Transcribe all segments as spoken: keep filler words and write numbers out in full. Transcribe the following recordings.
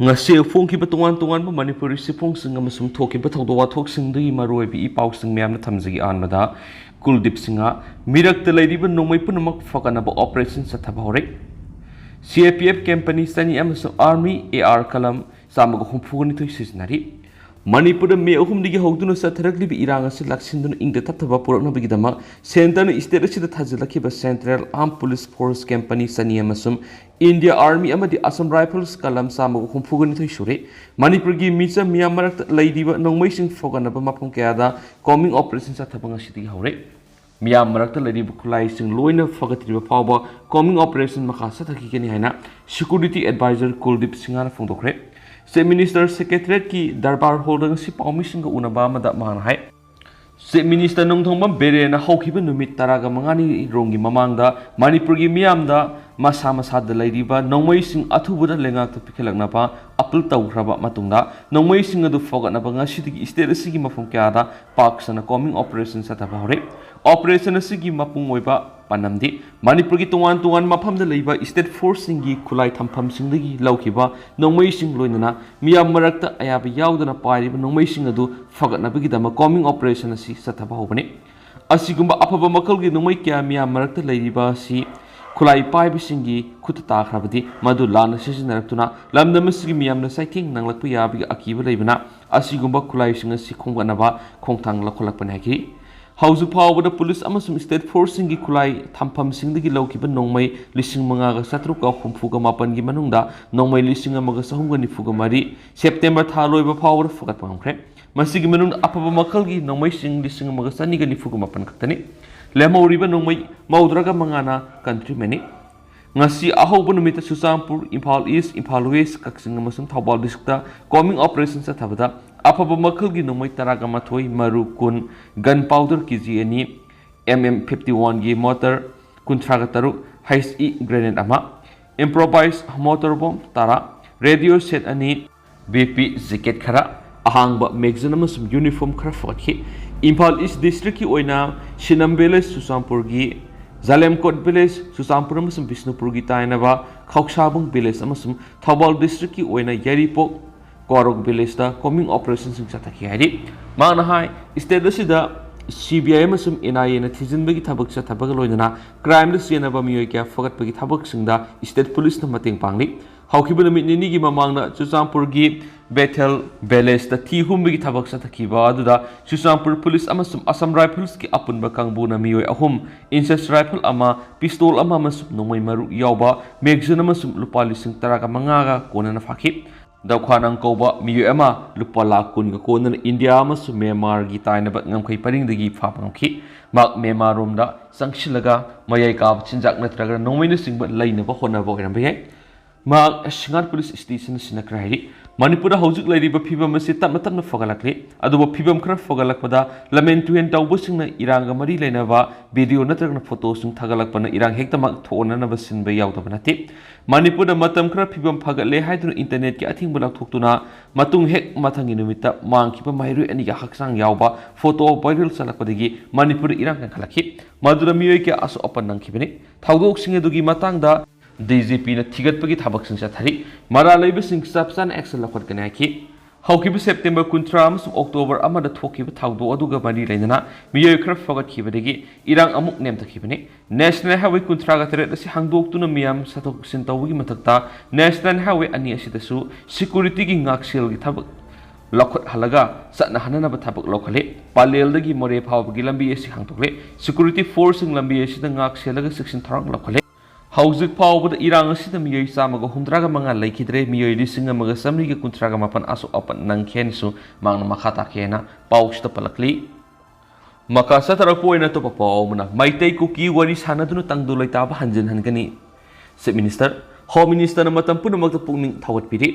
ꯉꯁꯤ ꯐꯣꯡꯈꯤꯕ ꯇꯣꯉꯥꯟ ꯇꯣꯉꯥꯟꯕ ꯃꯅꯤꯄꯨꯔꯤ ꯆꯦꯐꯣꯡꯁꯤꯡ ꯑꯃꯁꯨꯡ ꯊꯣꯛꯈꯤꯕ ꯊꯧꯗꯣꯛ ꯋꯥꯊꯣꯛꯁꯤꯡꯗꯨꯒꯤ ꯃꯔꯨꯑꯣꯏꯕ ꯏ ꯄꯥꯎꯁꯤꯡ ꯃꯌꯥꯝꯅ ꯊꯝꯖꯒꯦ꯫ ꯑꯍꯥꯟꯕꯗ, ꯀꯨꯜꯗꯤꯞ ꯁꯤꯡꯍ, ꯃꯤꯔꯛꯇ ꯂꯩꯔꯤꯕ ꯅꯣꯡꯃꯩ ꯄꯨꯝꯅꯃꯛ ꯐꯒꯠꯅꯕ operation ꯆꯠꯊꯕ ꯍꯧꯔꯦ꯫ C A P F company ꯆꯅꯤ ꯑꯃꯁꯨꯡ army A R ꯀꯂꯝ ꯆꯥꯝꯃꯒ ꯍꯨꯝꯐꯨꯒ ꯅꯤꯊꯣꯏ ꯁꯤꯖꯤꯟꯅꯔꯤ꯫ ꯃꯅꯤꯄꯨꯔꯗ ꯃꯦ ꯑꯍꯨꯝꯗꯒꯤ ꯍꯧꯗꯨꯅ ꯆꯠꯊꯔꯛꯂꯤꯕ ꯏꯔꯥꯡ ꯑꯁꯤ ꯂꯥꯛꯁꯤꯟꯗꯨꯅ ꯏꯪꯗ ꯇꯞꯊꯕ ꯄꯨꯔꯛꯅꯕꯒꯤꯗꯃꯛ centreꯅ state ꯑꯁꯤꯗ ꯊꯥꯖꯤꯜꯂꯛꯈꯤꯕ Central Armed Police Force company ꯆꯅꯤ ꯑꯃꯁꯨꯡ India Army ꯑꯃꯗꯤ Assam Rifles ꯀꯂꯝ ꯆꯥꯝꯃꯒ ꯍꯨꯝꯐꯨꯒ ꯅꯤꯊꯣꯏ ꯁꯨꯔꯦ꯫ ꯃꯅꯤꯄꯨꯔꯒꯤ ꯃꯤꯆꯝ ꯃꯤꯌꯥꯝ ꯃꯔꯛꯇ ꯂꯩꯔꯤꯕ ꯅꯣꯡꯃꯩꯁꯤꯡ ꯐꯒꯠꯅꯕ ꯃꯐꯝ ꯀꯌꯥꯗ combing operation ꯆꯠꯊꯕ ꯉꯁꯤꯗꯒꯤ ꯍꯧꯔꯦ꯫ ꯃꯤꯌꯥꯝ ꯃꯔꯛꯇ ꯂꯩꯔꯤꯕ ꯈꯨꯠꯂꯥꯏꯁꯤꯡ ꯂꯣꯏꯅ ꯐꯒꯠꯇ꯭ꯔꯤꯕ ꯐꯥꯎꯕ combing operation ꯃꯈꯥ ꯆꯠꯊꯈꯤꯒꯅꯤ ꯍꯥꯏꯅ security advisor ꯀꯨꯜꯗꯤꯞ ꯁꯤꯡꯍꯅ ꯐꯣꯡꯗꯣꯛꯈ꯭ꯔꯦ꯫ Chief Minister Secretariatꯀꯤ ꯗꯔꯕꯥꯔ ꯍꯣꯜꯗ ꯉꯁꯤ ꯄꯥꯎꯃꯤꯁꯤꯡꯒ ꯎꯅꯕ ꯑꯃꯗ ꯃꯍꯥꯛꯅ ꯍꯥꯏ, Chief Minister ꯅꯣꯡꯊꯣꯝꯕꯝ ꯕꯤꯔꯦꯟꯅ ꯍꯧꯈꯤꯕ ꯅꯨꯃꯤꯠ ꯇꯔꯥꯒ ꯃꯉꯥꯅꯤ ꯔꯣꯝꯒꯤ ꯃꯃꯥꯡꯗ ꯃꯅꯤꯄꯨꯔꯒꯤ ꯃꯤꯌꯥꯝꯗ ꯃꯁꯥ ꯃꯁꯥꯗ ꯂꯩꯔꯤꯕ ꯅꯣꯡꯃꯩꯁꯤꯡ ꯑꯊꯨꯕꯗ ꯂꯩꯉꯥꯛꯇ ꯄꯤꯈꯠꯂꯛꯅꯕ appeal ꯇꯧꯈ꯭ꯔꯕ ꯃꯇꯨꯡꯗ, ꯅꯣꯡꯃꯩꯁꯤꯡ ꯑꯗꯨ ꯐꯒꯠꯅꯕ ꯉꯁꯤꯗꯒꯤ state ꯑꯁꯤꯒꯤ ꯃꯐꯝ ꯀꯌꯥꯗ ꯄꯥꯛ ꯁꯟꯅ combing operation ꯆꯠꯊꯕ ꯍꯧꯔꯦ꯫ Operation ꯑꯁꯤꯒꯤ ꯃꯄꯨꯡ ꯑꯣꯏꯕ ꯄꯥꯟꯗꯝꯗꯤ ꯃꯅꯤꯄꯨꯔꯒꯤ ꯇꯣꯉꯥꯟ ꯇꯣꯉꯥꯟꯕ ꯃꯐꯝꯗ ꯂꯩꯕ state forceꯁꯤꯡꯒꯤ ꯈꯨꯠꯂꯥꯏ ꯊꯝꯐꯝꯁꯤꯡꯗꯒꯤ ꯂꯧꯈꯤꯕ ꯅꯣꯡꯃꯩꯁꯤꯡ, ꯂꯣꯏꯅꯅ ꯃꯤꯌꯥꯝ ꯃꯔꯛꯇ ꯑꯌꯥꯕ ꯌꯥꯎꯗꯅ ꯄꯥꯏꯔꯤꯕ ꯅꯣꯡꯃꯩꯁꯤꯡ ꯑꯗꯨ ꯐꯒꯠꯅꯕꯒꯤꯗꯃꯛ combing operation ꯑꯁꯤ ꯆꯠꯊꯕ ꯍꯧꯕꯅꯤ꯫ ꯑꯁꯤꯒꯨꯝꯕ ꯑꯐꯕ ꯃꯈꯜꯒꯤ ꯅꯣꯡꯃꯩ ꯀꯌꯥ ꯃꯤꯌꯥꯝ ꯃꯔꯛꯇ ꯂꯩꯔꯤꯕ ꯑꯁꯤ ꯈꯨꯠꯂꯥꯏ ꯄꯥꯏꯕꯁꯤꯡꯒꯤ ꯈꯨꯠꯇ ꯇꯥꯈ꯭ꯔꯕꯗꯤ, ꯃꯗꯨ ꯂꯥꯟꯅ ꯁꯤꯖꯤꯟꯅꯔꯛꯇꯨꯅ ꯂꯝꯗꯝ ꯑꯁꯤꯒꯤ ꯃꯤꯌꯥꯝꯅ ꯆꯩꯊꯦꯡ ꯅꯪꯂꯛꯄ ꯌꯥꯕꯒꯤ ꯑꯀꯤꯕ ꯂꯩꯕꯅ, ꯑꯁꯤꯒꯨꯝꯕ ꯈꯨꯠꯂꯥꯏꯁꯤꯡ ꯑꯁꯤ ꯈꯣꯝꯒꯠꯅꯕ ꯈꯣꯡꯊꯥꯡ ꯂꯧꯈꯠꯂꯛꯄꯅꯤ ꯍꯥꯏꯈꯤ꯫ ꯍꯧꯖꯤꯛ ꯐꯥꯎꯕꯗ ꯄꯨꯂꯤꯁ ꯑꯃꯁꯨꯡ state forceꯁꯤꯡꯒꯤ ꯈꯨꯠꯂꯥꯏ ꯊꯝꯐꯝꯁꯤꯡꯗꯒꯤ ꯂꯧꯈꯤꯕ ꯅꯣꯡꯃꯩ ꯂꯤꯁꯤꯡ ꯃꯉꯥꯒ ꯆꯥꯇ꯭ꯔꯨꯛꯀ ꯍꯨꯝꯐꯨꯒ ꯃꯥꯄꯟꯒꯤ ꯃꯅꯨꯡꯗ ꯅꯣꯡꯃꯩ ꯂꯤꯁꯤꯡ ꯑꯃꯒ ꯆꯍꯨꯝꯒ ꯅꯤꯐꯨꯒ ꯃꯔꯤ September ꯊꯥ ꯂꯣꯏꯕ ꯐꯥꯎꯕꯗ ꯐꯒꯠꯄ ꯉꯝꯈ꯭ꯔꯦ꯫ ꯃꯁꯤꯒꯤ ꯃꯅꯨꯡꯗ ꯑꯐꯕ ꯃꯈꯜꯒꯤ ꯅꯣꯡꯃꯩꯁꯤꯡ ꯂꯤꯁꯤꯡ ꯑꯃꯒ ꯆꯅꯤꯒ ꯅꯤꯐꯨꯒ ꯃꯥꯄꯟ ꯈꯛꯇꯅꯤ꯫ ꯂꯦꯝꯍꯧꯔꯤꯕ ꯅꯣꯡꯃꯩ ꯃꯧꯗ꯭ꯔꯥꯒ ꯃꯉꯥꯅ countrymenꯅꯤ꯫ ꯉꯁꯤ ꯑꯍꯧꯕ ꯅꯨꯃꯤꯠꯇ ꯆꯨꯔꯆꯥꯟꯄꯨꯔ, ꯏꯝꯐꯥꯜ East, ꯏꯝꯐꯥꯜ West, ꯀꯛꯆꯤꯡ ꯑꯃꯁꯨꯡ ꯊꯧꯕꯥꯜ districtꯇ combing operation ꯆꯠꯊꯕꯗ ꯑꯐꯕ ꯃꯈꯜꯒꯤ ꯅꯣꯡꯃꯩ ꯇꯔꯥꯒ ꯃꯥꯊꯣꯏ, ꯃꯔꯨ ꯀꯨꯟ, gun powder ꯀꯦ ꯖꯤ ꯑꯅꯤ, M M fifty oneꯒꯤ mortar ꯀꯨꯟꯊ꯭ꯔꯥꯒ ꯇꯔꯨꯛ, H E grenade ꯑꯃ, improvised mortar bomb ꯇꯔꯥ, radio set ꯑꯅꯤ, B P jacket ꯈꯔ, ꯑꯍꯥꯡꯕ magazine ꯑꯃꯁꯨꯡ uniform ꯈꯔ ꯐꯒꯠꯈꯤ꯫ ꯏꯝꯐꯥꯜ East districtꯀꯤ ꯑꯣꯏꯅ ꯁꯤꯅꯝ village, ꯆꯨꯔꯆꯥꯟꯄꯨꯔꯒꯤ ꯖꯥꯂꯦꯝꯀꯣꯠ ꯚꯤꯂꯦꯖ, ꯆꯨꯔꯆꯥꯟꯄꯨꯔ ꯑꯃꯁꯨꯡ ꯕꯤꯁꯅꯨꯄꯨꯔꯒꯤ ꯇꯥꯏꯅꯕ ꯈꯧꯁꯥꯕꯨꯡ ꯚꯤꯂꯦꯖ ꯑꯃꯁꯨꯡ ꯊꯧꯕꯥꯜ ꯗꯤꯁꯇ꯭ꯔꯤꯛꯀꯤ ꯑꯣꯏꯅ ꯌꯥꯏꯔꯤꯄꯣꯛ ꯀ꯭ꯋꯥꯔꯣꯛ ꯚꯤꯂꯦꯖꯇ ꯀꯣꯝꯕꯤꯡ ꯑꯣꯄꯔꯦꯁꯟꯁꯤꯡ ꯆꯠꯊꯈꯤ ꯍꯥꯏꯔꯤ꯫ ꯃꯍꯥꯛꯅ ꯍꯥꯏ, ꯁ꯭ꯇꯦꯠ ꯑꯁꯤꯗ ꯁꯤ ꯕꯤ ꯑꯥꯏ ꯑꯃꯁꯨꯡ ꯑꯦꯟ ꯑꯥꯏ ꯑꯦꯅ ꯊꯤꯖꯤꯟꯕꯒꯤ ꯊꯕꯛ ꯆꯠꯊꯕꯒ ꯂꯣꯏꯅꯅ ꯀ꯭ꯔꯥꯏꯝꯗ ꯆꯦꯟꯅꯕ ꯃꯤꯑꯣꯏ ꯀꯌꯥ ꯐꯒꯠꯄꯒꯤ ꯊꯕꯛꯁꯤꯡꯗ ꯁ꯭ꯇꯦꯠ ꯄꯨꯂꯤꯁꯅ ꯃꯇꯦꯡ ꯄꯥꯡꯂꯤ꯫ ꯍꯧꯈꯤꯕ ꯅꯨꯃꯤꯠ ꯅꯤꯅꯤꯒꯤ ꯃꯃꯥꯡꯗ ꯆꯨꯔꯆꯥꯟꯄꯨꯔꯒꯤ ꯕꯦꯊꯦꯜ ꯚꯤꯂꯦꯖꯇ ꯊꯤ ꯍꯨꯝꯕꯒꯤ ꯊꯕꯛ ꯆꯠꯊꯈꯤꯕ ꯑꯗꯨꯗ ꯆꯨꯔꯆꯥꯟꯄꯨꯔ ꯄꯨꯂꯤꯁ ꯑꯃꯁꯨꯡ ꯑꯁꯥꯝ ꯔꯥꯏꯐꯜꯁꯀꯤ ꯑꯄꯨꯟꯕ ꯀꯥꯡꯕꯨꯅ ꯃꯤꯑꯣꯏ ꯑꯍꯨꯝ, ꯏꯟꯆꯦꯁ ꯔꯥꯏꯐꯜ ꯑꯃ, ꯄꯤꯁꯇꯣꯜ ꯑꯃ ꯑꯃꯁꯨꯡ ꯅꯣꯡꯃꯩ ꯃꯔꯨ ꯌꯥꯎꯕ ꯃꯦꯒꯖꯤꯟ ꯑꯃꯁꯨꯡ ꯂꯨꯄꯥ ꯂꯤꯁꯤꯡ ꯇꯔꯥꯒ ꯃꯉꯥꯒ ꯀꯣꯟꯅꯅ ꯐꯥꯈꯤ꯫ ꯗꯧꯈꯥꯅꯪ ꯀꯧꯕ ꯃꯤꯑꯣꯏ ꯑꯃ ꯂꯨꯄꯥ ꯂꯥꯈ ꯀꯨꯟꯒ ꯀꯣꯟꯅꯅ ꯏꯟꯗꯤꯌꯥ ꯑꯃꯁꯨꯡ ꯃ꯭ꯌꯥꯟꯃꯥꯔꯒꯤ ꯇꯥꯏꯅꯕ ꯉꯝꯈꯩ ꯄꯔꯤꯡꯗꯒꯤ ꯐꯥꯕ ꯉꯝꯈꯤ꯫ ꯃꯍꯥꯛ ꯃ꯭ꯌꯥꯟꯃꯥꯔꯔꯣꯝꯗ ꯆꯪꯁꯤꯜꯂꯒ ꯃꯌꯥꯏ ꯀꯥꯕ ꯆꯤꯟꯖꯥꯛ ꯅꯠꯇ꯭ꯔꯒ ꯅꯣꯡꯃꯩꯅꯆꯤꯡꯕ ꯂꯩꯅꯕ ꯍꯣꯠꯅꯕ ꯑꯣꯏꯔꯝꯕ ꯌꯥꯏ꯫ ꯃꯍꯥꯛ ꯁꯤꯡꯍꯥꯠ ꯄꯨꯂꯤꯁ ꯁ꯭ꯇꯦꯁꯟ ꯁꯤꯟꯅꯈ꯭ꯔꯦ ꯍꯥꯏꯔꯤ꯫ ꯃꯅꯤꯄꯨꯔꯗ ꯍꯧꯖꯤꯛ ꯂꯩꯔꯤꯕ ꯐꯤꯕꯝ ꯑꯁꯤ ꯇꯞꯅ ꯇꯞꯅ ꯐꯒꯠꯂꯛꯂꯤ꯫ ꯑꯗꯨꯕꯨ ꯐꯤꯕꯝ ꯈꯔ ꯐꯒꯠꯂꯛꯄꯗ ꯂꯝꯍꯦꯟ ꯇꯨꯍꯦꯟ ꯇꯧꯕꯁꯤꯡꯅ ꯏꯔꯥꯡꯒ ꯃꯔꯤ ꯂꯩꯅꯕ ꯚꯤꯗꯤꯑꯣ ꯅꯠꯇ꯭ꯔꯒꯅ ꯐꯣꯇꯣꯁꯤꯡ ꯊꯥꯒꯠꯂꯛꯄꯅ ꯏꯔꯥꯡ ꯍꯦꯛꯇꯃꯛ ꯊꯣꯛꯍꯟꯅꯅꯕ ꯁꯤꯟꯕ ꯌꯥꯎꯗꯕ ꯅꯠꯇꯦ꯫ ꯃꯅꯤꯄꯨꯔꯗ ꯃꯇꯝ ꯈꯔ ꯐꯤꯕꯝ ꯐꯒꯠꯂꯦ ꯍꯥꯏꯗꯨꯅ ꯏꯟꯇꯔꯅꯦꯠꯀꯤ ꯑꯊꯤꯡꯕ ꯂꯧꯊꯣꯛꯇꯨꯅ ꯃꯇꯨꯡ ꯍꯦꯛ ꯃꯊꯪꯒꯤ ꯅꯨꯃꯤꯠꯇ ꯃꯥꯡꯈꯤꯕ ꯃꯍꯩꯔꯣꯏ ꯑꯅꯤꯒꯤ ꯍꯛꯆꯥꯡ ꯌꯥꯎꯕ ꯐꯣꯇꯣ ꯚꯥꯏꯔꯦꯜ ꯆꯠꯂꯛꯄꯗꯒꯤ ꯃꯅꯤꯄꯨꯔꯗ ꯏꯔꯥꯡ ꯀꯟꯈꯠꯂꯛꯈꯤ꯫ ꯃꯗꯨꯗ ꯃꯤꯑꯣꯏ ꯀꯌꯥ ꯑꯁꯣꯛ ꯑꯄꯟ ꯅꯪꯈꯤꯕꯅꯤ꯫ ꯊꯧꯗꯣꯛꯁꯤꯡ ꯑꯗꯨꯒꯤ ꯃꯇꯥꯡꯗ ꯗꯤ ꯖꯤ ꯄꯤꯅ ꯊꯤꯒꯠꯄꯒꯤ ꯊꯕꯛꯁꯤꯡ ꯆꯠꯊꯔꯤ꯫ ꯃꯔꯥꯜ ꯂꯩꯕꯁꯤꯡ ꯆꯞ ꯆꯥꯅ ꯑꯦꯛꯁꯟ ꯂꯧꯈꯠꯀꯅꯤ ꯍꯥꯏꯈꯤ꯫ ꯍꯧꯈꯤꯕ ꯁꯦꯞꯇꯦꯝꯕꯔ ꯀꯨꯟꯊ꯭ꯔꯥ ꯑꯃꯁꯨꯡ ꯑꯣꯛꯇꯣꯕꯔ ꯑꯃꯗ ꯊꯣꯛꯈꯤꯕ ꯊꯧꯗꯣꯛ ꯑꯗꯨꯒ ꯃꯔꯤ ꯂꯩꯅꯅ ꯃꯤꯑꯣꯏ ꯈꯔ ꯐꯒꯠꯈꯤꯕꯗꯒꯤ ꯏꯔꯥꯡ ꯑꯃꯨꯛ ꯅꯦꯝꯊꯈꯤꯕꯅꯤ꯫ ꯅꯦꯁꯅꯦꯜ ꯍꯥꯏꯋꯦ ꯀꯨꯟꯊ꯭ꯔꯥꯒ ꯇꯔꯦꯠ ꯑꯁꯤ ꯍꯥꯡꯗꯣꯛꯇꯨꯅ ꯃꯤꯌꯥꯝ ꯆꯠꯊꯣꯛ ꯆꯠꯁꯤꯟ ꯇꯧꯕꯒꯤ ꯃꯊꯛꯇ ꯅꯦꯁꯅꯦꯜ ꯍꯥꯏꯋꯦ ꯑꯅꯤ ꯑꯁꯤꯗꯁꯨ ꯁꯦꯀ꯭ꯌꯨꯔꯤꯇꯤꯒꯤ ꯉꯥꯛꯁꯦꯜꯒꯤ ꯊꯕꯛ ꯂꯧꯈꯠꯍꯜꯂꯒ ꯆꯠꯅꯍꯟꯅꯅꯕ ꯊꯕꯛ ꯂꯧꯈꯠꯂꯤ꯫ ꯄꯂꯦꯜꯗꯒꯤ ꯃꯣꯔꯦ ꯐꯥꯎꯕꯒꯤ ꯂꯝꯕꯤ ꯑꯁꯤ ꯍꯥꯡꯗꯣꯛꯂꯦ꯫ ꯁꯦꯀ꯭ꯌꯨꯔꯤꯇꯤ ꯐꯣꯔꯁꯁꯤꯡ ꯂꯝꯕꯤ ꯑꯁꯤꯗ ꯉꯥꯛ ꯁꯦꯜꯂꯒ ꯆꯦꯛꯁꯤꯟ ꯊꯧꯔꯥꯡ ꯂꯧꯈꯠꯂꯦ꯫ ꯍꯧꯖꯤꯛ ꯐꯥꯎꯕꯗ ꯏꯔꯥꯡ ꯑꯁꯤꯗ ꯃꯤꯑꯣꯏ ꯆꯥꯝꯃꯒ ꯍꯨꯝꯗ꯭ꯔꯥꯒ ꯃꯉꯥ ꯂꯩꯈꯤꯗ꯭ꯔꯦ, ꯃꯤꯑꯣꯏ ꯂꯤꯁꯤꯡ ꯑꯃꯒ ꯆꯥꯃꯔꯤꯒ ꯀꯨꯟꯊ꯭ꯔꯥꯒ ꯃꯥꯄꯟ ꯑꯁꯣꯛ ꯑꯄꯟ ꯅꯪꯈꯤ ꯍꯥꯏꯅꯁꯨ ꯃꯍꯥꯛꯅ ꯃꯈꯥ ꯇꯥꯈꯤ ꯍꯥꯏꯅ ꯄꯥꯎꯁꯤꯗ ꯄꯜꯂꯛꯂꯤ꯫ ꯃꯈꯥ ꯆꯠꯊꯔꯛꯄ ꯑꯣꯏꯅ ꯑꯇꯣꯞꯄ ꯄꯥꯎ ꯑꯃꯅ, ꯃꯩꯇꯩ ꯀꯨꯀꯤ ꯋꯥꯔꯤ ꯁꯥꯟꯅꯗꯨꯅ ꯇꯪꯗꯨ ꯂꯩꯇꯥꯕ ꯍꯟꯖꯤꯟꯍꯟꯒꯅꯤ꯫ ꯆꯤꯐ ꯃꯤꯅꯤꯁꯇꯔ, ꯍꯣꯝ ꯃꯤꯅꯤꯁꯇꯔꯅ ꯃꯇꯝ ꯄꯨꯝꯅꯃꯛꯇ ꯄꯨꯛꯅꯤꯡ ꯊꯧꯒꯠꯄꯤꯔꯤ꯫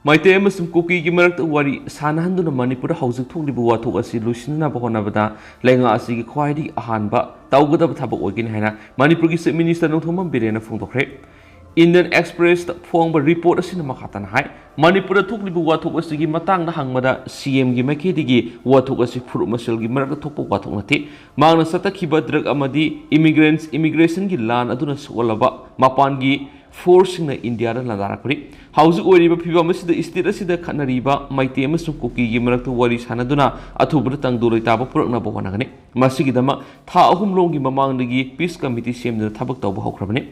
ꯃꯩꯇꯩ ꯑꯃꯁꯨꯡ ꯀꯨꯀꯤꯒꯤ ꯃꯔꯛꯇ ꯋꯥꯔꯤ ꯁꯥꯟꯅꯍꯟꯗꯨꯅ ꯃꯅꯤꯄꯨꯔꯗ ꯍꯧꯖꯤꯛ ꯊꯣꯛꯂꯤꯕ ꯋꯥꯊꯣꯛ ꯑꯁꯤ ꯂꯣꯏꯁꯤꯟꯅꯕ ꯍꯣꯠꯅꯕꯗ ꯂꯩꯉꯥꯛ ꯑꯁꯤꯒꯤ ꯈ꯭ꯋꯥꯏꯗꯒꯤ ꯑꯍꯥꯟꯕ ꯇꯧꯒꯗꯕ ꯊꯕꯛ ꯑꯣꯏꯒꯅꯤ ꯍꯥꯏꯅ ꯃꯅꯤꯄꯨꯔꯒꯤ ꯆꯤꯐ ꯃꯤꯅꯤꯁꯇꯔ ꯅꯣꯡꯊꯣꯝꯕꯝ ꯕꯤꯔꯦꯟꯅ ꯐꯣꯡꯗꯣꯛꯈ꯭ꯔꯦ꯫ Indian Express ꯇ ꯐꯣꯡꯕ report ꯑꯁꯤꯅ ꯃꯈꯥ ꯇꯥꯅ ꯍꯥꯏ, ꯃꯅꯤꯄꯨꯔꯗ ꯊꯣꯛꯂꯤꯕ ꯋꯥꯊꯣꯛ ꯑꯁꯤꯒꯤ ꯃꯇꯥꯡꯗ ꯍꯪꯕꯗ C M ꯒꯤ ꯃꯥꯏꯀꯩꯗꯒꯤ ꯋꯥꯊꯣꯛ ꯑꯁꯤ ꯐꯨꯔꯨꯞ ꯃꯁꯦꯜꯒꯤ ꯃꯔꯛꯇ ꯊꯣꯛꯄ ꯋꯥꯊꯣꯛ ꯅꯠꯇꯦ꯫ ꯃꯍꯥꯛꯅ ꯆꯠꯊꯈꯤꯕ drug ꯑꯃꯗꯤ immigrants, immigration ꯒꯤ ꯂꯥꯟ ꯑꯗꯨꯅ ꯁꯣꯛꯍꯜꯂꯕ ꯃꯄꯥꯟꯒꯤ force ꯁꯤꯡꯅ ꯏꯟꯗꯤꯌꯥꯗ ꯂꯥꯟꯗꯥꯔꯛꯄꯅꯤ꯫ ꯍꯧꯖꯤꯛ ꯑꯣꯏꯔꯤꯕ ꯐꯤꯕꯝ ꯑꯁꯤꯗ state ꯑꯁꯤꯗ ꯈꯠꯅꯔꯤꯕ ꯃꯩꯇꯩ ꯑꯃꯁꯨꯡ ꯀꯨꯀꯤꯒꯤ ꯃꯔꯛꯇ ꯋꯥꯔꯤ ꯁꯥꯟꯅꯗꯨꯅ ꯑꯊꯨꯕꯗ ꯇꯪꯗꯨ ꯂꯩꯇꯥꯕ ꯄꯨꯔꯛꯅꯕ ꯍꯣꯠꯅꯒꯅꯤ꯫ ꯃꯁꯤꯒꯤꯗꯃꯛ ꯊꯥ ꯑꯍꯨꯝ ꯂꯣꯝꯒꯤ ꯃꯃꯥꯡꯗꯒꯤ peace committee ꯁꯦꯝꯗꯨꯅ ꯊꯕꯛ ꯇꯧꯕ ꯍꯧꯈ꯭ꯔꯕꯅꯤ꯫